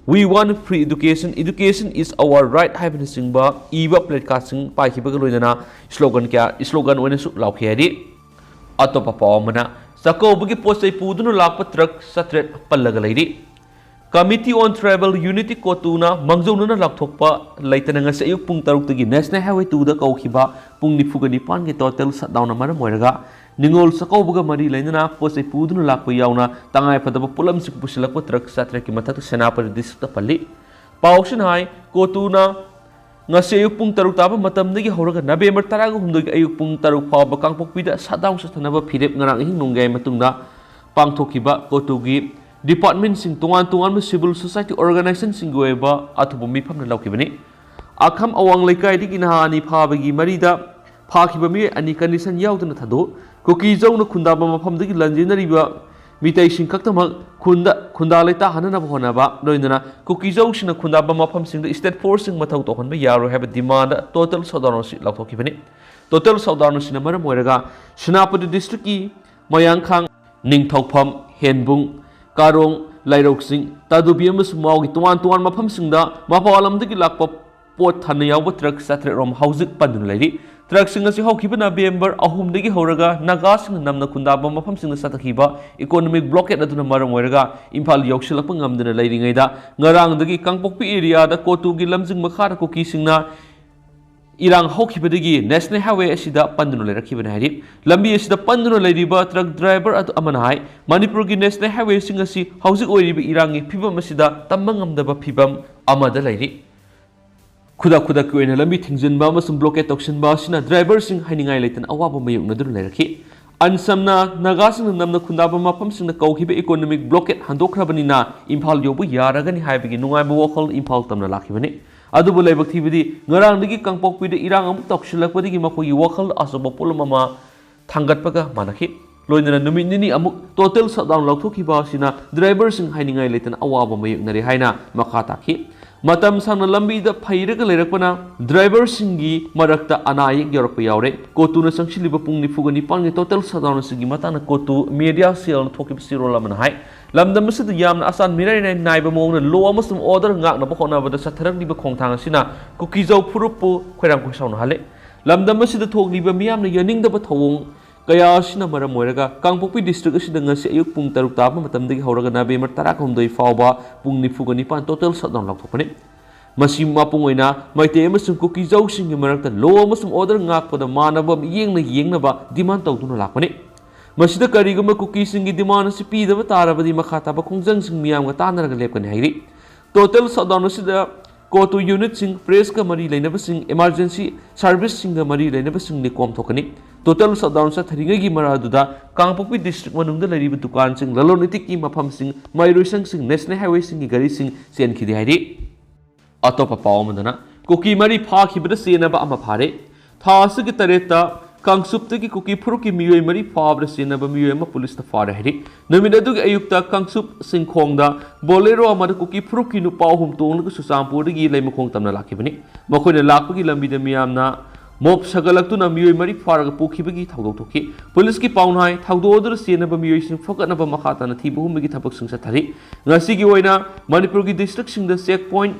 We want free education, education is our right ꯍꯥꯏꯕꯅꯆꯤꯡꯕ ꯏꯕ ꯄ꯭ꯂꯦꯀꯥꯔꯗꯁꯤꯡ ꯄꯥꯏꯈꯤꯕꯒ ꯂꯣꯏꯅꯅ ꯁ꯭ꯂꯣꯒꯟ ꯀꯌꯥ, ꯁ꯭ꯂꯣꯒꯟ ꯑꯣꯏꯅꯁꯨ ꯂꯥꯎꯈꯤ ꯍꯥꯏꯔꯤ꯫ ꯑꯇꯣꯞꯄ ꯄꯥꯎ ꯑꯃꯅ, ꯆꯥꯛꯀꯧꯕꯒꯤ ꯄꯣꯠ ꯆꯩ ꯄꯨꯗꯨꯅ ꯂꯥꯛꯄ ꯇ꯭ꯔꯛ ꯆꯥꯇ꯭ꯔꯦꯠ ꯄꯜꯂꯒ ꯂꯩꯔꯤ꯫ Committee on Tribal Unity ꯀꯣꯇꯨꯅ ꯃꯥꯡꯖꯧꯅꯅ ꯂꯥꯎꯊꯣꯛꯄ ꯂꯩꯇꯅ ꯉꯁꯤ ꯑꯌꯨꯛ ꯄꯨꯡ ꯇꯔꯨꯛꯇꯒꯤ National Highway two ꯗ ꯀꯧꯈꯤꯕ ꯄꯨꯡ ꯅꯤꯐꯨꯒ ꯅꯤꯄꯥꯟꯒꯤ total shutdown ꯅ ꯃꯔꯝ ꯑꯣꯏꯔꯒ ꯅꯤꯉꯣꯜ ꯆꯥꯛꯀꯧꯕꯒ ꯃꯔꯤ ꯂꯩꯅꯅ ꯄꯣꯠ ꯆꯩ ꯄꯨꯗꯨꯅ ꯂꯥꯛꯄ ꯌꯥꯎꯅ ꯇꯉꯥꯏꯐꯗꯕ ꯄꯣꯠꯂꯝꯁꯤꯡ ꯄꯨꯁꯤꯜꯂꯛꯄ ꯇ꯭ꯔꯛ ꯆꯥꯇ꯭ꯔꯦꯠꯀꯤ ꯃꯊꯛꯇ ꯁꯦꯅꯥꯄꯇꯤ ꯗꯤꯁꯇ꯭ꯔꯤꯛꯇ ꯄꯜꯂꯤ꯫ ꯄꯥꯎꯁꯤꯅ ꯍꯥꯏ, ꯀꯣꯇꯨꯅ ꯉꯁꯤ ꯑꯌꯨꯛ ꯄꯨꯡ ꯇꯔꯨꯛ ꯇꯥꯕ ꯃꯇꯝꯗꯒꯤ ꯍꯧꯔꯒ ꯅꯕꯦꯝꯕꯔ ꯇꯔꯥꯒ ꯍꯨꯝꯗꯣꯏꯒꯤ ꯑꯌꯨꯛ ꯄꯨꯡ ꯇꯔꯨꯛ ꯐꯥꯎꯕ ꯀꯥꯡꯄꯣꯛꯄꯤꯗ shutdown ꯆꯠꯊꯅꯕ ꯐꯤꯔꯦꯞ ꯉꯔꯥꯡ ꯑꯍꯤꯡ ꯅꯣꯡꯌꯥꯏ ꯃꯇꯨꯡꯗ ꯄꯥꯡꯊꯣꯛꯈꯤꯕ ꯀꯣꯇꯨꯒꯤ department ꯁꯤꯡ, ꯇꯣꯉꯥꯟ ꯇꯣꯉꯥꯟꯕ civil society organization ꯁꯤꯡꯒꯤ ꯑꯣꯏꯕ ꯑꯊꯨꯕ ꯃꯤꯐꯝꯅ ꯂꯧꯈꯤꯕꯅꯤ꯫ ꯑꯈꯝ ꯑꯋꯥꯡ ꯂꯩꯀꯥꯏꯗꯒꯤ ꯅꯍꯥ ꯑꯅꯤ ꯐꯥꯕꯒꯤ ꯃꯔꯤꯗ ꯐꯥꯈꯤꯕ ꯃꯤꯑꯣꯏ ꯑꯅꯤ condition ꯌꯥꯎꯗꯅ ꯊꯥꯗꯣꯛ꯫ ꯀꯨꯀꯤꯖꯧꯅ ꯈꯨꯟꯗꯥꯕ ꯃꯐꯝꯗꯒꯤ ꯂꯥꯟꯖꯦꯟꯅꯔꯤꯕ ꯃꯤꯇꯩꯁꯤꯡ ꯈꯛꯇꯃꯛ ꯈꯨꯟꯗ, ꯈꯨꯟꯗꯥ ꯂꯩꯇꯥꯍꯟꯅꯅꯕ ꯍꯣꯠꯅꯕ, ꯂꯣꯏꯅꯅ ꯀꯨꯀꯤꯖꯧꯁꯤꯡꯅ ꯈꯨꯟꯗꯥꯕ ꯃꯐꯝꯁꯤꯡꯗ state force ꯁꯤꯡ ꯃꯊꯧ ꯇꯧꯍꯟꯕ ꯌꯥꯔꯣꯏ ꯍꯥꯏꯕ demand ꯇ total shutdown ꯑꯁꯤ ꯂꯥꯎꯊꯣꯛꯈꯤꯕꯅꯤ꯫ Total shutdown ꯑꯁꯤꯅ ꯃꯔꯝ ꯑꯣꯏꯔꯒ ꯁꯦꯅꯥꯄꯇꯤ ꯗꯤꯁꯇ꯭ꯔꯤꯛꯀꯤ ꯃꯌꯥꯡꯈꯥꯡ, ꯅꯤꯡꯊꯧꯐꯝ, ꯍꯦꯟꯕꯨꯡ, ꯀꯥꯔꯣꯡ, ꯂꯥꯏꯔꯧ ꯆꯤꯡ, ꯇꯥꯗꯨꯕꯤ ꯑꯃꯁꯨꯡ ꯃꯥꯎꯒꯤ ꯇꯣꯉꯥꯟ ꯇꯣꯉꯥꯟꯕ ꯃꯐꯝꯁꯤꯡꯗ ꯃꯄꯥꯟ ꯂꯝꯗꯒꯤ ꯂꯥꯛꯄ ꯄꯣꯠ ꯊꯥꯅ ꯌꯥꯎꯕ ꯇ꯭ꯔꯛ ꯆꯥꯇ꯭ꯔꯦꯠ ꯔꯣꯝ ꯍꯧꯖꯤꯛ ꯄꯟꯗꯨꯅ ꯂꯩꯔꯤ꯫ ꯇ꯭ꯔꯛꯁꯤꯡ ꯑꯁꯤ ꯍꯧꯈꯤꯕ ꯅꯕꯦꯝꯕꯔ ꯑꯍꯨꯝꯗꯒꯤ ꯍꯧꯔꯒ ꯅꯥꯒꯥꯁꯤꯡꯅ ꯅꯝꯅ ꯈꯨꯟꯗꯥꯕ ꯃꯐꯝꯁꯤꯡꯗ ꯆꯠꯊꯈꯤꯕ economic blockade ꯑꯗꯨꯅ ꯃꯔꯝ ꯑꯣꯏꯔꯒ ꯏꯝꯐꯥꯜ ꯌꯧꯁꯤꯜꯂꯛꯄ ꯉꯝꯗꯅ ꯂꯩꯔꯤꯉꯩꯗ, ꯉꯔꯥꯡꯗꯒꯤ ꯀꯥꯡꯄꯣꯛꯄꯤ area ꯗ ꯀꯣꯇꯨꯒꯤ ꯂꯝꯖꯤꯡ ꯃꯈꯥꯗ ꯀꯨꯀꯤꯁꯤꯡꯅ ꯏꯔꯥꯡ ꯍꯧꯈꯤꯕꯗꯒꯤ National Highway ꯑꯁꯤꯗ ꯄꯟꯗꯨꯅ ꯂꯩꯔꯛꯈꯤꯕꯅꯤ ꯍꯥꯏꯔꯤ꯫ ꯂꯝꯕꯤ ꯑꯁꯤꯗ ꯄꯟꯗꯨꯅ ꯂꯩꯔꯤꯕ ꯇ꯭ꯔꯛ ꯗ꯭ꯔꯥꯏꯚꯔ ꯑꯗꯨ ꯑꯃꯅ ꯍꯥꯏ, ꯃꯅꯤꯄꯨꯔꯒꯤ National Highway ꯁꯤꯡ ꯑꯁꯤ ꯍꯧꯖꯤꯛ ꯑꯣꯏꯔꯤꯕ ꯏꯔꯥꯡꯒꯤ ꯐꯤꯕꯝ ꯑꯁꯤꯗ ꯇꯝꯕ ꯉꯝꯗꯕ ꯐꯤꯕꯝ ꯑꯃꯗ ꯂꯩꯔꯤ꯫ ꯈꯨꯗꯛ ꯈꯨꯗꯛꯀꯤ ꯑꯣꯏꯅ ꯂꯝꯕꯤ ꯊꯤꯡꯖꯤꯟꯕ ꯑꯃꯁꯨꯡ blockade ꯇꯧꯁꯤꯟꯕ ꯑꯁꯤꯅ ꯗ꯭ꯔꯥꯏꯚꯔꯁꯤꯡ ꯍꯥꯏꯅꯤꯡꯉꯥꯏ ꯂꯩꯇꯅ ꯑꯋꯥꯕ ꯃꯥꯌꯣꯛꯅꯗꯨꯅ ꯂꯩꯔꯛꯈꯤ꯫ ꯑꯟꯁꯝꯅ ꯅꯥꯒꯥꯁꯤꯡꯅ ꯅꯝꯅ ꯈꯨꯟꯗꯥꯕ ꯃꯐꯝꯁꯤꯡꯗ ꯀꯧꯈꯤꯕ economic blockade ꯍꯟꯗꯣꯛꯈ꯭ꯔꯕꯅꯤꯅ ꯏꯝꯐꯥꯜ ꯌꯧꯕ ꯌꯥꯔꯒꯅꯤ ꯍꯥꯏꯕꯒꯤ ꯅꯨꯡꯉꯥꯏꯕ ꯋꯥꯈꯜ ꯏꯝꯐꯥꯜ ꯇꯝꯅ ꯂꯥꯛꯈꯤꯕꯅꯤ꯫ ꯑꯗꯨꯕꯨ ꯂꯥꯏꯕꯛ ꯊꯤꯕꯗꯤ, ꯉꯔꯥꯡꯗꯒꯤ ꯀꯥꯡꯄꯣꯛꯄꯤꯗ ꯏꯔꯥꯡ ꯑꯃꯨꯛ ꯇꯧꯁꯤꯜꯂꯛꯄꯗꯒꯤ ꯃꯈꯣꯏꯒꯤ ꯋꯥꯈꯜ ꯑꯆꯧꯕ ꯄꯣꯠꯂꯨꯝ ꯑꯃ ꯊꯥꯡꯒꯠꯄꯒ ꯃꯥꯟꯅꯈꯤ꯫ ꯂꯣꯏꯅꯅ ꯅꯨꯃꯤꯠ ꯅꯤꯅꯤ ꯑꯃꯨꯛ total shutdown ꯂꯧꯊꯣꯛꯈꯤꯕ ꯑꯁꯤꯅ ꯗ꯭ꯔꯥꯏꯚꯔꯁꯤꯡ ꯍꯥꯏꯅꯤꯡꯉꯥꯏ ꯂꯩꯇꯅ ꯑꯋꯥꯕ ꯃꯥꯌꯣꯛꯅꯔꯦ ꯍꯥꯏꯅ ꯃꯈꯥ ꯇꯥꯈꯤ꯫ ꯃꯇꯝ ꯁꯥꯡꯅ ꯂꯝꯕꯤꯗ ꯐꯩꯔꯒ ꯂꯩꯔꯛꯄꯅ ꯗ꯭ꯔꯥꯏꯚꯔꯁꯤꯡꯒꯤ ꯃꯔꯛꯇ ꯑꯅꯥ ꯑꯌꯦꯛ ꯌꯥꯎꯔꯛꯄ ꯌꯥꯎꯔꯦ꯫ ꯀꯣꯇꯨꯅ ꯆꯪꯁꯤꯜꯂꯤꯕ ꯄꯨꯡ ꯅꯤꯐꯨꯒ ꯅꯤꯄꯥꯟꯒꯤ total shutdown ꯑꯁꯤꯒꯤ ꯃꯇꯥꯡꯗ ꯀꯣꯇꯨ media cell ꯅ ꯊꯣꯛꯈꯤꯕ ꯆꯦꯔꯣꯜ ꯑꯃꯅ ꯍꯥꯏ, ꯂꯝꯗꯝ ꯑꯁꯤꯗ ꯌꯥꯝꯅ ꯑꯆꯥꯟ ꯃꯤꯔꯥꯏ ꯅꯥꯏꯕ ꯃꯑꯣꯡꯗ law ꯑꯃꯁꯨꯡ order ꯉꯥꯛꯅꯕ ꯍꯣꯠꯅꯕꯗ ꯆꯠꯊꯔꯛꯂꯤꯕ ꯈꯣꯡꯊꯥꯡ ꯑꯁꯤꯅ ꯀꯨꯀꯤꯖꯧ ꯐꯨꯔꯨꯞꯄꯨ ꯈꯣꯏꯔꯥꯡ ꯈꯣꯏꯁꯥꯎꯅꯍꯜꯂꯦ꯫ ꯂꯝꯗꯝ ꯑꯁꯤꯗ ꯊꯣꯛꯂꯤꯕ ꯃꯤꯌꯥꯝꯅ ꯌꯥꯅꯤꯡꯗꯕ ꯊꯧꯑꯣꯡ ꯀꯌꯥ ꯑꯁꯤꯅ ꯃꯔꯝ ꯑꯣꯏꯔꯒ ꯀꯥꯡꯄꯣꯛꯄꯤ district ꯑꯁꯤꯗ ꯉꯁꯤ ꯑꯌꯨꯛ ꯄꯨꯡ ꯇꯔꯨꯛ ꯇꯥꯕ ꯃꯇꯝꯗꯒꯤ ꯍꯧꯔꯒ ꯅꯕꯦꯝꯕꯔ ꯇꯔꯥꯍꯨꯝꯗꯣꯏ ꯐꯥꯎꯕ ꯄꯨꯡ ꯅꯤꯐꯨꯒ ꯅꯤꯄꯥꯟ total shutdown ꯂꯥꯎꯊꯣꯛꯄꯅꯤ꯫ ꯃꯁꯤ ꯃꯄꯨꯡ ꯑꯣꯏꯅ ꯃꯩꯇꯩ ꯑꯃꯁꯨꯡ ꯀꯨꯀꯤꯖꯧꯁꯤꯡꯒꯤ ꯃꯔꯛꯇ law ꯑꯃꯁꯨꯡ order ꯉꯥꯛꯄꯗ ꯃꯥꯟꯅꯕ ꯃꯤꯠꯌꯦꯡꯅ ꯌꯦꯡꯅꯕ demand ꯇꯧꯗꯨꯅ ꯂꯥꯛꯄꯅꯤ꯫ ꯃꯁꯤꯗ ꯀꯔꯤꯒꯨꯝꯕ ꯀꯨꯀꯤꯁꯤꯡꯒꯤ demand ꯑꯁꯤ ꯄꯤꯗꯕ ꯇꯥꯔꯕꯗꯤ ꯃꯈꯥ ꯇꯥꯕ ꯈꯣꯡꯖꯪꯁꯤꯡ ꯃꯤꯌꯥꯝꯒ ꯇꯥꯟꯅꯔꯒ ꯂꯦꯞꯀꯅꯤ ꯍꯥꯏꯔꯤ꯫ Total shutdown ꯑꯁꯤꯗ ꯀꯣꯇꯨ unit ꯁꯤꯡ, press ꯀ ꯃꯔꯤ ꯂꯩꯅꯕꯁꯤꯡ, emergency service ꯁꯤꯡꯒ ꯃꯔꯤ ꯂꯩꯅꯕꯁꯤꯡ ꯂꯤꯀꯣꯝ ꯊꯣꯛꯀꯅꯤ꯫ Total shutdown ꯆꯠꯊꯔꯤꯉꯩꯒꯤ ꯃꯔꯛ ꯑꯗꯨꯗ ꯀꯥꯡꯄꯣꯛꯄꯤ district ꯃꯅꯨꯡꯗ ꯂꯩꯔꯤꯕ ꯗꯨꯀꯥꯟꯁꯤꯡ, ꯂꯂꯣꯟ ꯏꯇꯤꯛꯀꯤ ꯃꯐꯝꯁꯤꯡ, ꯃꯍꯩꯔꯣꯏꯁꯪꯁꯤꯡ, National Highway ꯁꯤꯡꯒꯤ ꯒꯥꯔꯤꯁꯤꯡ ꯆꯦꯟꯈꯤꯗꯦ ꯍꯥꯏꯔꯤ꯫ ꯑꯇꯣꯞꯄ ꯄꯥꯎ ꯑꯃꯗꯅ, ꯀꯨꯀꯤ ꯃꯔꯤ ꯐꯥꯈꯤꯕꯗ ꯆꯦꯟꯅꯕ ꯑꯃ ꯐꯥꯔꯦ꯫ ꯊꯥ ꯑꯁꯤꯒꯤ ꯇꯔꯦꯠꯇ ꯀꯥꯡꯆꯨꯞꯇꯒꯤ ꯀꯨꯀꯤ ꯐꯨꯔꯨꯞꯀꯤ ꯃꯤꯑꯣꯏ ꯃꯔꯤ ꯐꯥꯕꯗ ꯆꯦꯟꯅꯕ ꯃꯤꯑꯣꯏ ꯑꯃ ꯄꯨꯂꯤꯁꯅ ꯐꯥꯔꯦ ꯍꯥꯏꯔꯤ꯫ ꯅꯨꯃꯤꯠ ꯑꯗꯨꯒꯤ ꯑꯌꯨꯛꯇ ꯀꯥꯡꯆꯨꯞ ꯆꯤꯡꯈꯣꯡꯗ Bolero ꯑꯃꯗ ꯀꯨꯀꯤ ꯐꯨꯔꯨꯞꯀꯤ ꯅꯨꯄꯥ ꯑꯍꯨꯝ ꯇꯣꯡꯂꯒ ꯆꯨꯔꯆꯥꯟꯄꯨꯔꯗꯒꯤ ꯂꯩꯃꯈꯣꯡ ꯇꯝꯅ ꯂꯥꯛꯈꯤꯕꯅꯤ꯫ ꯃꯈꯣꯏꯅ ꯂꯥꯛꯄꯒꯤ ꯂꯝꯕꯤꯗ ꯃꯤꯌꯥꯝꯅ ꯃꯣꯞ ꯁꯥꯒꯠꯂꯛꯇꯨꯅ ꯃꯤꯑꯣꯏ ꯃꯔꯤ ꯐꯥꯔꯒ ꯄꯨꯈꯤꯕꯒꯤ ꯊꯧꯗꯣꯛ ꯊꯣꯛꯈꯤ꯫ ꯄꯨꯂꯤꯁꯀꯤ ꯄꯥꯎꯅꯥꯏ, ꯊꯧꯗꯣꯛ ꯑꯗꯨꯗ ꯆꯦꯟꯅꯕ ꯃꯤꯑꯣꯏꯁꯤꯡ ꯐꯒꯠꯅꯕ ꯃꯈꯥ ꯇꯥꯅ ꯊꯤꯕ ꯍꯨꯝꯕꯒꯤ ꯊꯕꯛꯁꯤꯡ ꯆꯠꯊꯔꯤ꯫ ꯉꯁꯤꯒꯤ ꯑꯣꯏꯅ ꯃꯅꯤꯄꯨꯔꯒꯤ ꯗꯤꯁꯇ꯭ꯔꯤꯛꯁꯤꯡꯗ ꯆꯦꯛ ꯄꯣꯏꯟꯠ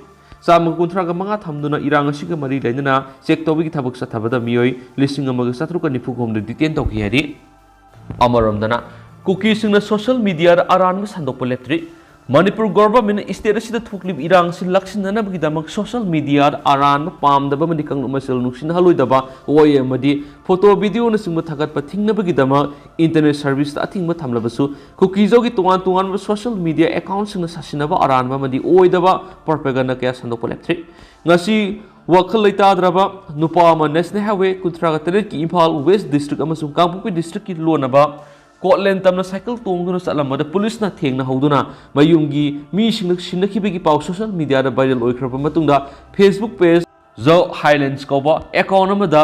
ꯆꯥꯝꯃꯒ ꯀꯨꯟꯊ꯭ꯔꯥꯒ ꯃꯉꯥ ꯊꯝꯗꯨꯅ ꯏꯔꯥꯡ ꯑꯁꯤꯒ ꯃꯔꯤ ꯂꯩꯅꯅ ꯆꯦꯛ ꯇꯧꯕꯒꯤ ꯊꯕꯛ ꯆꯠꯊꯕꯗ ꯃꯤꯑꯣꯏ ꯂꯤꯁꯤꯡ ꯑꯃꯒ ꯆꯥꯇ꯭ꯔꯨꯛꯀ ꯅꯤꯐꯨ ꯍꯨꯝꯗꯣꯏ ꯗꯤꯇꯦꯟ ꯇꯧꯈꯤ ꯍꯥꯏꯔꯤ꯫ ꯑꯃꯔꯣꯝꯗꯅ, ꯀꯨꯀꯤꯁꯤꯡꯅ ꯁꯣꯁꯤꯌꯦꯜ ꯃꯤꯗꯤꯌꯥꯗ ꯑꯔꯥꯟꯕ ꯁꯟꯗꯣꯛꯄ ꯂꯦꯞꯇ꯭ꯔꯤ꯫ ꯃꯅꯤꯄꯨꯔ ꯒꯣꯚꯔꯟꯃꯦꯟꯠꯅ ꯁ꯭ꯇꯦꯠ ꯑꯁꯤꯗ ꯊꯣꯛꯂꯤꯕ ꯏꯔꯥꯡ ꯑꯁꯤ ꯂꯥꯛꯁꯤꯟꯅꯅꯕꯒꯤꯗꯃꯛ ꯁꯣꯁꯤꯌꯦꯜ ꯃꯤꯗꯤꯌꯥꯗ ꯑꯔꯥꯟꯕ ꯄꯥꯝꯗꯕ ꯑꯃꯗꯤ ꯀꯥꯡꯂꯨꯞ ꯃꯁꯦꯜ ꯅꯨꯡꯁꯤꯅꯍꯜꯂꯣꯏꯗꯕ ꯋꯥꯌꯦꯜ ꯑꯃꯗꯤ ꯐꯣꯇꯣ, ꯚꯤꯗꯤꯑꯣꯅꯆꯤꯡꯕ ꯊꯥꯒꯠꯄ ꯊꯤꯡꯅꯕꯒꯤꯗꯃꯛ ꯏꯟꯇꯔꯅꯦꯠ ꯁꯔꯚꯤꯁꯇ ꯑꯊꯤꯡꯕ ꯊꯝꯂꯕꯁꯨ, ꯀꯨꯀꯤꯖꯧꯒꯤ ꯇꯣꯉꯥꯟ ꯇꯣꯉꯥꯟꯕ ꯁꯣꯁꯤꯌꯦꯜ ꯃꯤꯗꯤꯌꯥ ꯑꯦꯀꯥꯎꯟꯠꯁꯤꯡꯅ ꯁꯥꯁꯤꯟꯅꯕ ꯑꯔꯥꯟꯕ ꯑꯃꯗꯤ ꯑꯣꯏꯗꯕ ꯄ꯭ꯔꯣꯄꯦꯒꯟꯗꯥ ꯀꯌꯥ ꯁꯟꯗꯣꯛꯄ ꯂꯦꯞꯇ꯭ꯔꯤ꯫ ꯉꯁꯤ ꯋꯥꯈꯜ ꯂꯩꯇꯥꯗ꯭ꯔꯕ ꯅꯨꯄꯥ ꯑꯃ ꯅꯦꯁꯅꯦꯜ ꯍꯥꯏꯋꯦ ꯀꯨꯟꯊ꯭ꯔꯥꯒ ꯇꯔꯦꯠꯀꯤ ꯏꯝꯐꯥꯜ ꯋꯦꯁ꯭ꯠ ꯗꯤꯁꯇ꯭ꯔꯤꯛ ꯑꯃꯁꯨꯡ ꯀꯥꯡꯄꯣꯛꯄꯤ ꯗꯤꯁꯇ꯭ꯔꯤꯛꯀꯤ ꯂꯣꯟꯅꯕ ꯀꯣꯠꯂꯦꯟ ꯇꯝꯅ ꯁꯥꯏꯀꯜ ꯇꯣꯡꯗꯨꯅ ꯆꯠꯂꯝꯕꯗ ꯄꯨꯂꯤꯁꯅ ꯊꯦꯡꯅꯍꯧꯗꯨꯅ ꯃꯌꯨꯝꯒꯤ ꯃꯤꯁꯤꯡꯅ ꯁꯤꯟꯅꯈꯤꯕꯒꯤ ꯄꯥꯎ ꯁꯣꯁꯤꯌꯦꯜ ꯃꯤꯗꯤꯌꯥꯗ ꯚꯥꯏꯔꯦꯜ ꯑꯣꯏꯈ꯭ꯔꯕ ꯃꯇꯨꯡꯗ, ꯐꯦꯁꯕꯨꯛ ꯄꯦꯖ ꯖꯧ ꯍꯥꯏꯂꯦꯟꯁ ꯀꯧꯕ ꯑꯦꯀꯥꯎꯟꯠ ꯑꯃꯗ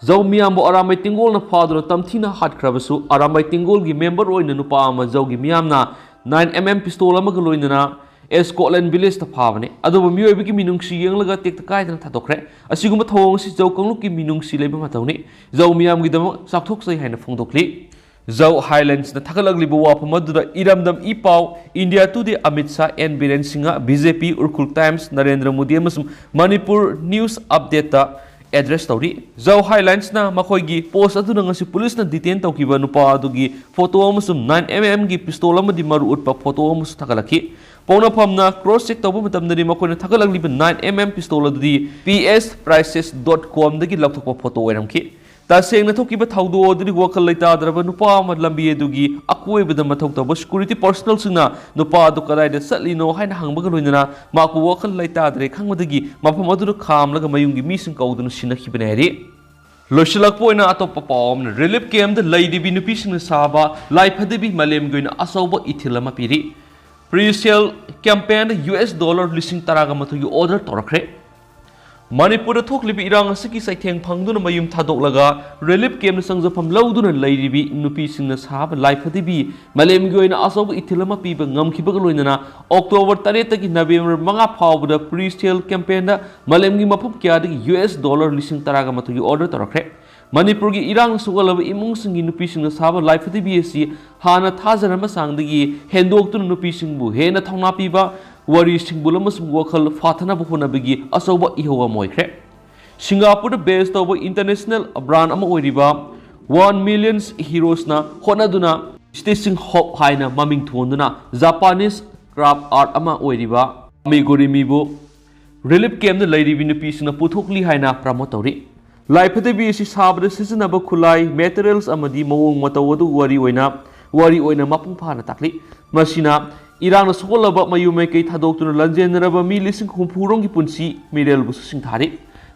ꯖꯧ ꯃꯤꯌꯥꯝꯕꯨ ꯑꯔꯥꯝꯕꯥꯏ ꯇꯦꯡꯒꯣꯜꯅ ꯐꯥꯗꯨꯅ ꯇꯝꯊꯤꯅ ꯍꯥꯠꯈ꯭ꯔꯕꯁꯨ, ꯑꯔꯥꯝꯕꯥꯏ ꯇꯦꯡꯒꯣꯜꯒꯤ ꯃꯦꯝꯕꯔ ꯑꯣꯏꯅ ꯅꯨꯄꯥ ꯑꯃ ꯖꯧꯒꯤ ꯃꯤꯌꯥꯝꯅ ꯅꯥꯏꯟ ꯑꯦꯝ ꯑꯦꯝ ꯄꯤꯁꯇꯣꯜ ꯑꯃꯒ ꯂꯣꯏꯅꯅ ꯑꯦꯁ ꯀꯣꯠꯂꯦꯟ ꯚꯤꯂꯦꯖꯇ ꯐꯥꯕꯅꯤ꯫ ꯑꯗꯨꯕꯨ ꯃꯤꯑꯣꯏꯕꯒꯤ ꯃꯤꯅꯨꯡꯁꯤ ꯌꯦꯡꯂꯒ ꯇꯦꯛꯇ ꯀꯥꯏꯗꯅ ꯊꯥꯗꯣꯛꯈ꯭ꯔꯦ꯫ ꯑꯁꯤꯒꯨꯝꯕ ꯊꯧꯑꯣꯡ ꯑꯁꯤ ꯖꯧ ꯀꯥꯡꯂꯨꯞꯀꯤ ꯃꯤꯅꯨꯡꯁꯤ ꯂꯩꯕ ꯃꯇꯧꯅꯤ꯫ ꯖꯧ ꯃꯤꯌꯥꯝꯒꯤꯗꯃꯛ ꯆꯥꯎꯊꯣꯛꯆꯩ ꯍꯥꯏꯅ ꯐꯣꯡꯗꯣꯛꯂꯤ꯫ ꯖꯧ ꯍꯥꯏꯂꯦꯟꯁꯅ ꯊꯥꯒꯠꯂꯛꯂꯤꯕ ꯋꯥꯐꯝ ꯑꯗꯨꯗ ꯏꯔꯝꯗꯝ E Pao, India Today, Amit Shah, N Biren Singh, B J P, Ukhrul Times, Narendra Modi ꯑꯃꯁꯨꯡ ꯃꯅꯤꯄꯨꯔ ꯅ꯭ꯌꯨꯁ ꯑꯞꯗꯦꯠꯇ ꯑꯦꯗ꯭ꯔꯦꯁ ꯇꯧꯔꯤ꯫ ꯖꯧ ꯍꯥꯏꯂꯦꯟꯁꯅ ꯃꯈꯣꯏꯒꯤ ꯄꯣꯁ ꯑꯗꯨꯅ ꯉꯁꯤ ꯄꯨꯂꯤꯁꯅ ꯗꯤꯇꯦꯟ ꯇꯧꯈꯤꯕ ꯅꯨꯄꯥ ꯑꯗꯨꯒꯤ ꯐꯣꯇꯣ ꯑꯃꯁꯨꯡ ꯅꯥꯏꯟ ꯑꯦꯝ ꯑꯦꯝꯒꯤ ꯄꯤꯁꯇꯣꯜ ꯑꯃꯗꯤ ꯃꯔꯨ ꯎꯠꯄ ꯐꯣꯇꯣ ꯑꯃꯁꯨ ꯊꯥꯒꯠꯂꯛꯈꯤ꯫ ꯄꯣꯛꯅꯐꯝꯅ ꯀ꯭ꯔꯣꯁ ꯆꯦꯛ ꯇꯧꯕ ꯃꯇꯝꯗꯗꯤ ꯃꯈꯣꯏꯅ ꯊꯥꯒꯠꯂꯛꯂꯤꯕ ꯅꯥꯏꯟ ꯑꯦꯝ ꯑꯦꯝ ꯄꯤꯁꯇꯣꯜ ꯑꯗꯨꯗꯤ ꯄꯤ ꯑꯦꯁ ꯄ꯭ꯔꯥꯏꯁꯦꯁ ꯗꯣꯠ ꯀꯣꯝꯗꯒꯤ ꯂꯧꯊꯣꯛꯄ ꯐꯣꯇꯣ ꯑꯣꯏꯔꯝꯈꯤ꯫ ꯇꯁꯦꯡꯅ ꯊꯣꯛꯈꯤꯕ ꯊꯧꯗꯣꯛ ꯑꯗꯨꯗꯤ ꯋꯥꯈꯜ ꯂꯩꯇꯥꯗ꯭ꯔꯕ ꯅꯨꯄꯥ ꯑꯃ ꯂꯝꯕꯤ ꯑꯗꯨꯒꯤ ꯑꯀꯣꯏꯕꯗ ꯃꯊꯧ ꯇꯧꯕ ꯁꯦꯀ꯭ꯌꯨꯔꯤꯇꯤ ꯄꯔꯁꯣꯅꯦꯜꯁꯤꯡꯅ ꯅꯨꯄꯥ ꯑꯗꯨ ꯀꯗꯥꯏꯗ ꯆꯠꯂꯤꯅꯣ ꯍꯥꯏꯅ ꯍꯪꯕꯒ ꯂꯣꯏꯅꯅ ꯃꯍꯥꯛꯄꯨ ꯋꯥꯈꯜ ꯂꯩꯇꯥꯗ꯭ꯔꯦ ꯈꯪꯕꯗꯒꯤ ꯃꯐꯝ ꯑꯗꯨꯗ ꯈꯥꯝꯂꯒ ꯃꯌꯨꯝꯒꯤ ꯃꯤꯁꯤꯡ ꯀꯧꯗꯨꯅ ꯁꯤꯟꯅꯈꯤꯕꯅꯤ ꯍꯥꯏꯔꯤ꯫ ꯂꯣꯏꯁꯤꯜꯂꯛꯄ ꯑꯣꯏꯅ ꯑꯇꯣꯞꯄ ꯄꯥꯎ ꯑꯃꯅ, ꯔꯤꯂꯤꯐ ꯀꯦꯝꯞꯇ ꯂꯩꯔꯤꯕꯤ ꯅꯨꯄꯤꯁꯤꯡꯅ ꯁꯥꯕ ꯂꯥꯏ ꯐꯗꯤꯕꯤ ꯃꯥꯂꯦꯝꯒꯤ ꯑꯣꯏꯅ ꯑꯆꯧꯕ ꯏꯊꯤꯜ ꯑꯃ ꯄꯤꯔꯤ꯫ ꯄ꯭ꯔꯤ ꯁꯦꯜ ꯀꯦꯝꯄꯦꯟꯗ ꯌꯨ ꯑꯦꯁ ꯗꯣꯂꯔ ꯂꯤꯁꯤꯡ ꯇꯔꯥꯒ ꯃꯥꯊꯣꯏꯒꯤ ꯑꯣꯔꯗꯔ ꯇꯧꯔꯛꯈ꯭ꯔꯦ꯫ ꯃꯅꯤꯄꯨꯔꯗ ꯊꯣꯛꯂꯤꯕ ꯏꯔꯥꯡ ꯑꯁꯤꯒꯤ ꯆꯩꯊꯦꯡ ꯐꯪꯗꯨꯅ ꯃꯌꯨꯝ ꯊꯥꯗꯣꯛꯂꯒ ꯔꯤꯂꯤꯐ ꯀꯦꯝꯞꯇ ꯆꯪꯖꯐꯝ ꯂꯧꯗꯨꯅ ꯂꯩꯔꯤꯕꯤ ꯅꯨꯄꯤꯁꯤꯡꯅ ꯁꯥꯕ ꯂꯥꯏꯐꯗꯤꯕꯤ ꯃꯥꯂꯦꯝꯒꯤ ꯑꯣꯏꯅ ꯑꯆꯧꯕ ꯏꯊꯤꯜ ꯑꯃ ꯄꯤꯕ ꯉꯝꯈꯤꯕꯒ ꯂꯣꯏꯅꯅ ꯑꯣꯛꯇꯣꯕꯔ ꯇꯔꯦꯠꯇꯒꯤ ꯅꯕꯦꯝꯕꯔ ꯃꯉꯥ ꯐꯥꯎꯕꯗ ꯄ꯭ꯔꯤ ꯁꯦꯜ ꯀꯦꯝꯄꯦꯟꯗ ꯃꯥꯂꯦꯝꯒꯤ ꯃꯐꯝ ꯀꯌꯥꯗꯒꯤ ꯌꯨ ꯑꯦꯁ ꯗꯣꯂꯔ ꯂꯤꯁꯤꯡ ꯇꯔꯥꯒ ꯃꯥꯊꯣꯏꯒꯤ ꯑꯣꯔꯗꯔ ꯇꯧꯔꯛꯈ꯭ꯔꯦ꯫ ꯃꯅꯤꯄꯨꯔꯒꯤ ꯏꯔꯥꯡꯅ ꯁꯣꯛꯍꯜꯂꯕ ꯏꯃꯨꯡꯁꯤꯡꯒꯤ ꯅꯨꯄꯤꯁꯤꯡꯅ ꯁꯥꯕ ꯂꯥꯏꯐꯗꯤꯕꯤ ꯑꯁꯤ ꯍꯥꯟꯅ ꯊꯥꯖꯔꯝꯕ ꯆꯥꯡꯗꯒꯤ ꯍꯦꯟꯗꯣꯛꯇꯨꯅ ꯅꯨꯄꯤꯁꯤꯡꯕꯨ ꯍꯦꯟꯅ ꯊꯧꯅꯥ ꯄꯤꯕ, ꯋꯥꯔꯤ ꯁꯤꯡꯕꯨꯜ ꯑꯃꯁꯨꯡ ꯋꯥꯈꯜ ꯐꯥꯊꯅꯕ ꯍꯣꯠꯅꯕꯒꯤ ꯑꯆꯧꯕ ꯏꯍꯧ ꯑꯃ ꯑꯣꯏꯈ꯭ꯔꯦ꯫ ꯁꯤꯡꯒꯥꯄꯨꯔꯗ ꯕꯦꯁ ꯇꯧꯕ ꯏꯟꯇꯔꯅꯦꯁꯅꯦꯜ ꯕ꯭ꯔꯥꯟ ꯑꯃ ꯑꯣꯏꯔꯤꯕ ꯋꯥꯟ ꯃꯤꯂꯤꯌꯟꯁ ꯍꯤꯔꯣꯁꯅ ꯍꯣꯠꯅꯗꯨꯅ ꯁ꯭ꯇꯤꯆꯤꯡ ꯍꯣꯞ ꯍꯥꯏꯅ ꯃꯃꯤꯡ ꯊꯣꯟꯗꯨꯅ ꯖꯄꯥꯅꯤꯁ ꯀ꯭ꯔꯥꯐ ꯑꯥꯔꯠ ꯑꯃ ꯑꯣꯏꯔꯤꯕ ꯑꯃꯤꯒꯨꯔꯤꯃꯤꯕꯨ ꯔꯤꯂꯤꯐ ꯀꯦꯝꯞꯇ ꯂꯩꯔꯤꯕꯤ ꯅꯨꯄꯤꯁꯤꯡꯅ ꯄꯨꯊꯣꯛꯂꯤ ꯍꯥꯏꯅ ꯄ꯭ꯔꯃꯣꯠ ꯇꯧꯔꯤ꯫ ꯂꯥꯏꯐꯗꯤꯕꯤ ꯑꯁꯤ ꯁꯥꯕꯗ ꯁꯤꯖꯤꯟꯅꯕ ꯈꯨꯠꯂꯥꯏ, ꯃꯦꯇꯔꯤꯌꯦꯜꯁ ꯑꯃꯗꯤ ꯃꯑꯣꯡ ꯃꯇꯧ ꯑꯗꯨ ꯋꯥꯔꯤ ꯑꯣꯏꯅ, ꯋꯥꯔꯤ ꯑꯣꯏꯅ ꯃꯄꯨꯡ ꯐꯥꯅ ꯇꯥꯛꯂꯤ꯫ ꯃꯁꯤꯅ ꯏꯔꯥꯡꯅ ꯁꯣꯛꯍꯜꯂꯕ ꯃꯌꯨꯝ ꯃꯩꯀꯩ ꯊꯥꯗꯣꯛꯇꯨꯅ ꯂꯥꯟꯖꯦꯟꯅꯔꯕ ꯃꯤ ꯂꯤꯁꯤꯡ ꯍꯨꯝꯐꯨ ꯔꯣꯝꯒꯤ ꯄꯨꯟꯁꯤ ꯃꯤꯔꯦꯜꯕꯨꯁꯨ ꯁꯤꯡꯊꯥꯔꯤ꯫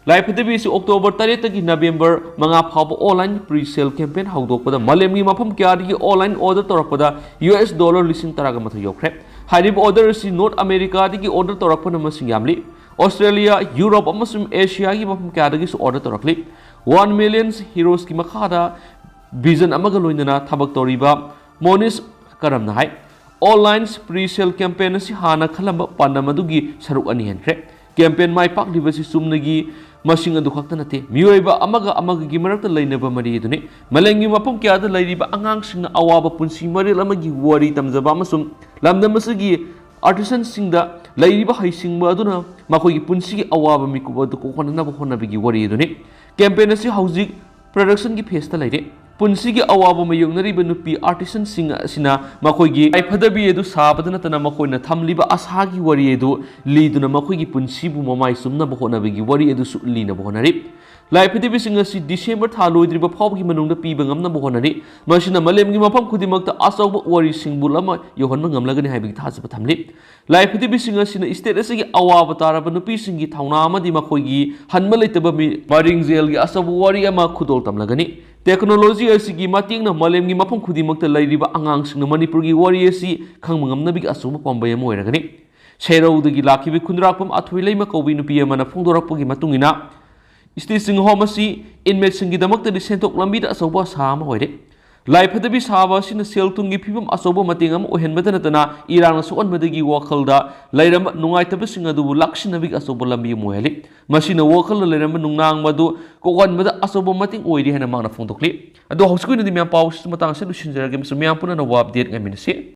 ꯂꯥꯏꯐꯗꯤꯕꯤ ꯑꯁꯤ ꯑꯣꯛꯇꯣꯕꯔ ꯇꯔꯦꯠꯇꯒꯤ ꯅꯕꯦꯝꯕꯔ ꯃꯉꯥ ꯐꯥꯎꯕ ꯑꯣꯟꯂꯥꯏꯟ ꯄ꯭ꯔꯤ ꯁꯦꯜ ꯀꯦꯝꯄꯦꯟ ꯍꯧꯗꯣꯛꯄꯗ ꯃꯥꯂꯦꯝꯒꯤ ꯃꯐꯝ ꯀꯌꯥꯗꯒꯤ ꯑꯣꯟꯂꯥꯏꯟ ꯑꯣꯔꯗꯔ ꯇꯧꯔꯛꯄꯗ ꯌꯨ ꯑꯦꯁ ꯗꯣꯂꯔ ꯂꯤꯁꯤꯡ ꯇꯔꯥꯒ ꯃꯥꯊꯣꯏ ꯌꯧꯈ꯭ꯔꯦ꯫ ꯍꯥꯏꯔꯤꯕ ꯑꯣꯔꯗꯔ ꯑꯁꯤ ꯅꯣꯔꯠ ꯑꯃꯦꯔꯤꯀꯥꯗꯒꯤ ꯑꯣꯔꯗꯔ ꯇꯧꯔꯛꯄꯅ ꯃꯁꯤꯡ ꯌꯥꯝꯂꯤ꯫ ꯑꯣꯁꯇ꯭ꯔꯦꯂꯤꯌꯥ, ꯌꯨꯔꯣꯞ ꯑꯃꯁꯨꯡ ꯑꯦꯁꯤꯌꯥꯒꯤ ꯃꯐꯝ ꯀꯌꯥꯗꯒꯤꯁꯨ ꯑꯣꯔꯗꯔ ꯇꯧꯔꯛꯂꯤ꯫ ꯋꯥꯟ ꯃꯤꯂꯤꯌꯟꯁ ꯍꯤꯔꯣꯁꯀꯤ ꯃꯈꯥꯗ ꯚꯤꯖꯟ ꯑꯃꯒ ꯂꯣꯏꯅꯅ ꯊꯕꯛ ꯇꯧꯔꯤꯕ ꯃꯣꯅꯤꯁ ꯀꯔꯝꯅ ꯍꯥꯏ, ꯑꯣꯟꯂꯥꯏꯟ ꯄ꯭ꯔꯤ ꯁꯦꯜ ꯀꯦꯝꯄꯦꯟ ꯑꯁꯤ ꯍꯥꯟꯅ ꯈꯜꯂꯝꯕ ꯄꯥꯟꯗꯝ ꯑꯗꯨꯒꯤ ꯁꯔꯨꯛ ꯑꯅꯤ ꯍꯦꯟꯈ꯭ꯔꯦ꯫ ꯀꯦꯝꯄꯦꯟ ꯃꯥꯏ ꯄꯥꯛꯂꯤꯕꯁꯤ ꯆꯨꯝꯅꯒꯤ ꯃꯁꯤꯡ ꯑꯗꯨ ꯈꯛꯇ ꯅꯠꯇꯦ, ꯃꯤꯑꯣꯏꯕ ꯑꯃꯒ ꯑꯃꯒꯒꯤ ꯃꯔꯛꯇ ꯂꯩꯅꯕ ꯃꯔꯤ ꯑꯗꯨꯅꯤ꯫ ꯃꯥꯂꯦꯝꯒꯤ ꯃꯐꯝ ꯀꯌꯥꯗ ꯂꯩꯔꯤꯕ ꯑꯉꯥꯡꯁꯤꯡꯅ ꯑꯋꯥꯕ ꯄꯨꯟꯁꯤ ꯃꯔꯦꯜ ꯑꯃꯒꯤ ꯋꯥꯔꯤ ꯇꯝꯖꯕ ꯑꯃꯁꯨꯡ ꯂꯝꯗꯝ ꯑꯁꯤꯒꯤ ꯑꯥꯔꯇꯤꯁꯟꯁꯤꯡꯗ ꯂꯩꯔꯤꯕ ꯍꯩꯁꯤꯡꯕ ꯑꯗꯨꯅ ꯃꯈꯣꯏꯒꯤ ꯄꯨꯟꯁꯤꯒꯤ ꯑꯋꯥꯕ ꯃꯤꯀꯨꯞ ꯑꯗꯨ ꯀꯣꯛꯍꯟꯅꯕ ꯍꯣꯠꯅꯕꯒꯤ ꯋꯥꯔꯤ ꯑꯗꯨꯅꯤ꯫ ꯀꯦꯝꯄꯦꯟ ꯑꯁꯤ ꯍꯧꯖꯤꯛ ꯄ꯭ꯔꯗꯛꯁꯟꯒꯤ ꯐꯦꯖꯇ ꯂꯩꯔꯦ꯫ ꯄꯨꯟꯁꯤꯒꯤ ꯑꯋꯥꯕ ꯃꯥꯌꯣꯛꯅꯔꯤꯕ ꯅꯨꯄꯤ ꯑꯥꯔꯇꯤꯁꯟꯁꯤꯡ ꯑꯁꯤꯅ ꯃꯈꯣꯏꯒꯤ ꯌꯥꯏꯐꯗꯕꯤ ꯑꯗꯨ ꯁꯥꯕꯗ ꯅꯠꯇꯅ ꯃꯈꯣꯏꯅ ꯊꯝꯂꯤꯕ ꯑꯁꯥꯒꯤ ꯋꯥꯔꯤ ꯑꯗꯨ ꯂꯤꯗꯨꯅ ꯃꯈꯣꯏꯒꯤ ꯄꯨꯟꯁꯤꯕꯨ ꯃꯃꯥꯏ ꯆꯨꯝꯅꯕ ꯍꯣꯠꯅꯕꯒꯤ ꯋꯥꯔꯤ ꯑꯗꯨꯁꯨ ꯂꯤꯅꯕ ꯍꯣꯠꯅꯔꯤ꯫ ꯂꯥꯏꯐꯗꯤꯕꯤꯁꯤꯡ ꯑꯁꯤ ꯗꯤꯁꯦꯝꯕꯔ ꯊꯥ ꯂꯣꯏꯗ꯭ꯔꯤꯕ ꯐꯥꯎꯕꯒꯤ ꯃꯅꯨꯡꯗ ꯄꯤꯕ ꯉꯝꯅꯕ ꯍꯣꯠꯅꯔꯤ꯫ ꯃꯁꯤꯅ ꯃꯥꯂꯦꯝꯒꯤ ꯃꯐꯝ ꯈꯨꯗꯤꯡꯃꯛꯇ ꯑꯆꯧꯕ ꯋꯥꯔꯤ ꯁꯤꯡꯕꯨꯜ ꯑꯃ ꯌꯧꯍꯟꯕ ꯉꯝꯂꯒꯅꯤ ꯍꯥꯏꯕꯒꯤ ꯊꯥꯖꯕ ꯊꯝꯂꯤ꯫ ꯂꯥꯏꯐꯗꯤꯕꯤꯁꯤꯡ ꯑꯁꯤꯅ ꯁ꯭ꯇꯦꯠ ꯑꯁꯤꯒꯤ ꯑꯋꯥꯕ ꯇꯥꯔꯕ ꯅꯨꯄꯤꯁꯤꯡꯒꯤ ꯊꯧꯅꯥ ꯑꯃꯗꯤ ꯃꯈꯣꯏꯒꯤ ꯍꯟꯕ ꯂꯩꯇꯕ ꯃꯤ-, ꯃꯔꯤꯡꯖꯦꯜꯒꯤ ꯑꯆꯧꯕ ꯋꯥꯔꯤ ꯑꯃ ꯈꯨꯗꯣꯜ ꯇꯝꯂꯒꯅꯤ꯫ ꯇꯦꯛꯅꯣꯂꯣꯖꯤ ꯑꯁꯤꯒꯤ ꯃꯇꯦꯡꯅ ꯃꯥꯂꯦꯝꯒꯤ ꯃꯐꯝ ꯈꯨꯗꯤꯡꯃꯛꯇ ꯂꯩꯔꯤꯕ ꯑꯉꯥꯡꯁꯤꯡꯅ ꯃꯅꯤꯄꯨꯔꯒꯤ ꯋꯥꯔꯤ ꯑꯁꯤ ꯈꯪꯕ ꯉꯝꯅꯕꯒꯤ ꯑꯆꯧꯕ ꯄꯥꯝꯕꯩ ꯑꯃ ꯑꯣꯏꯔꯒꯅꯤ꯫ ꯁꯦꯔꯧꯗꯒꯤ ꯂꯥꯛꯈꯤꯕ ꯈꯨꯟꯗ꯭ꯔꯥꯛꯄꯝ ꯑꯊꯣꯏꯂꯩꯃ ꯀꯧꯕꯤ ꯅꯨꯄꯤ ꯑꯃꯅ ꯐꯣꯡꯗꯣꯔꯛꯄꯒꯤ ꯃꯇꯨꯡ ꯏꯟꯅ, ꯁ꯭ꯇꯦꯖꯤꯡ ꯍꯣꯝ ꯑꯁꯤ ꯏꯟꯃꯦꯠꯁꯤꯡꯒꯤꯗꯃꯛꯇꯗꯤ ꯁꯦꯟꯊꯣꯛ ꯂꯝꯕꯤꯗ ꯑꯆꯧꯕ ꯑꯁꯥ ꯑꯃ ꯑꯣꯏꯔꯦ꯫ ꯂꯥꯏ ꯐꯠꯇꯕꯤ ꯁꯥꯕ ꯑꯁꯤꯅ ꯁꯦꯜ ꯊꯨꯝꯒꯤ ꯐꯤꯕꯝ ꯑꯆꯧꯕ ꯃꯇꯦꯡ ꯑꯃ ꯑꯣꯏꯍꯟꯕꯗ ꯅꯠꯇꯅ, ꯏꯔꯥꯡꯅ ꯁꯣꯛꯍꯟꯕꯗꯒꯤ ꯋꯥꯈꯜꯗ ꯂꯩꯔꯝꯕ ꯅꯨꯡꯉꯥꯏꯇꯕꯁꯤꯡ ꯑꯗꯨꯕꯨ ꯂꯥꯛꯁꯤꯟꯅꯕꯒꯤ ꯑꯆꯧꯕ ꯂꯝꯕꯤ ꯑꯃ ꯑꯣꯏꯍꯜꯂꯤ꯫ ꯃꯁꯤꯅ ꯋꯥꯈꯜꯗ ꯂꯩꯔꯝꯕ ꯅꯨꯡꯅꯥꯡꯕ ꯑꯗꯨ ꯀꯣꯛꯍꯟꯕꯗ ꯑꯆꯧꯕ ꯃꯇꯦꯡ ꯑꯣꯏꯔꯤ ꯍꯥꯏꯅ ꯃꯍꯥꯛꯅ ꯐꯣꯡꯗꯣꯛꯂꯤ꯫ ꯑꯗꯣ ꯍꯧꯖꯤꯛꯀꯤ ꯑꯣꯏꯅꯗꯤ ꯃꯌꯥꯝ ꯄꯥꯎꯁꯤ ꯃꯇꯥꯡ ꯑꯁꯤꯗ ꯂꯣꯏꯁꯤꯟꯖꯔꯒꯦ, ꯑꯃꯁꯨꯡ ꯃꯌꯥꯝ ꯄꯨꯟꯅ ꯑꯅꯧꯕ ꯑꯞꯗꯦꯠ ꯉꯥꯏꯃꯤꯟꯅꯁꯤ꯫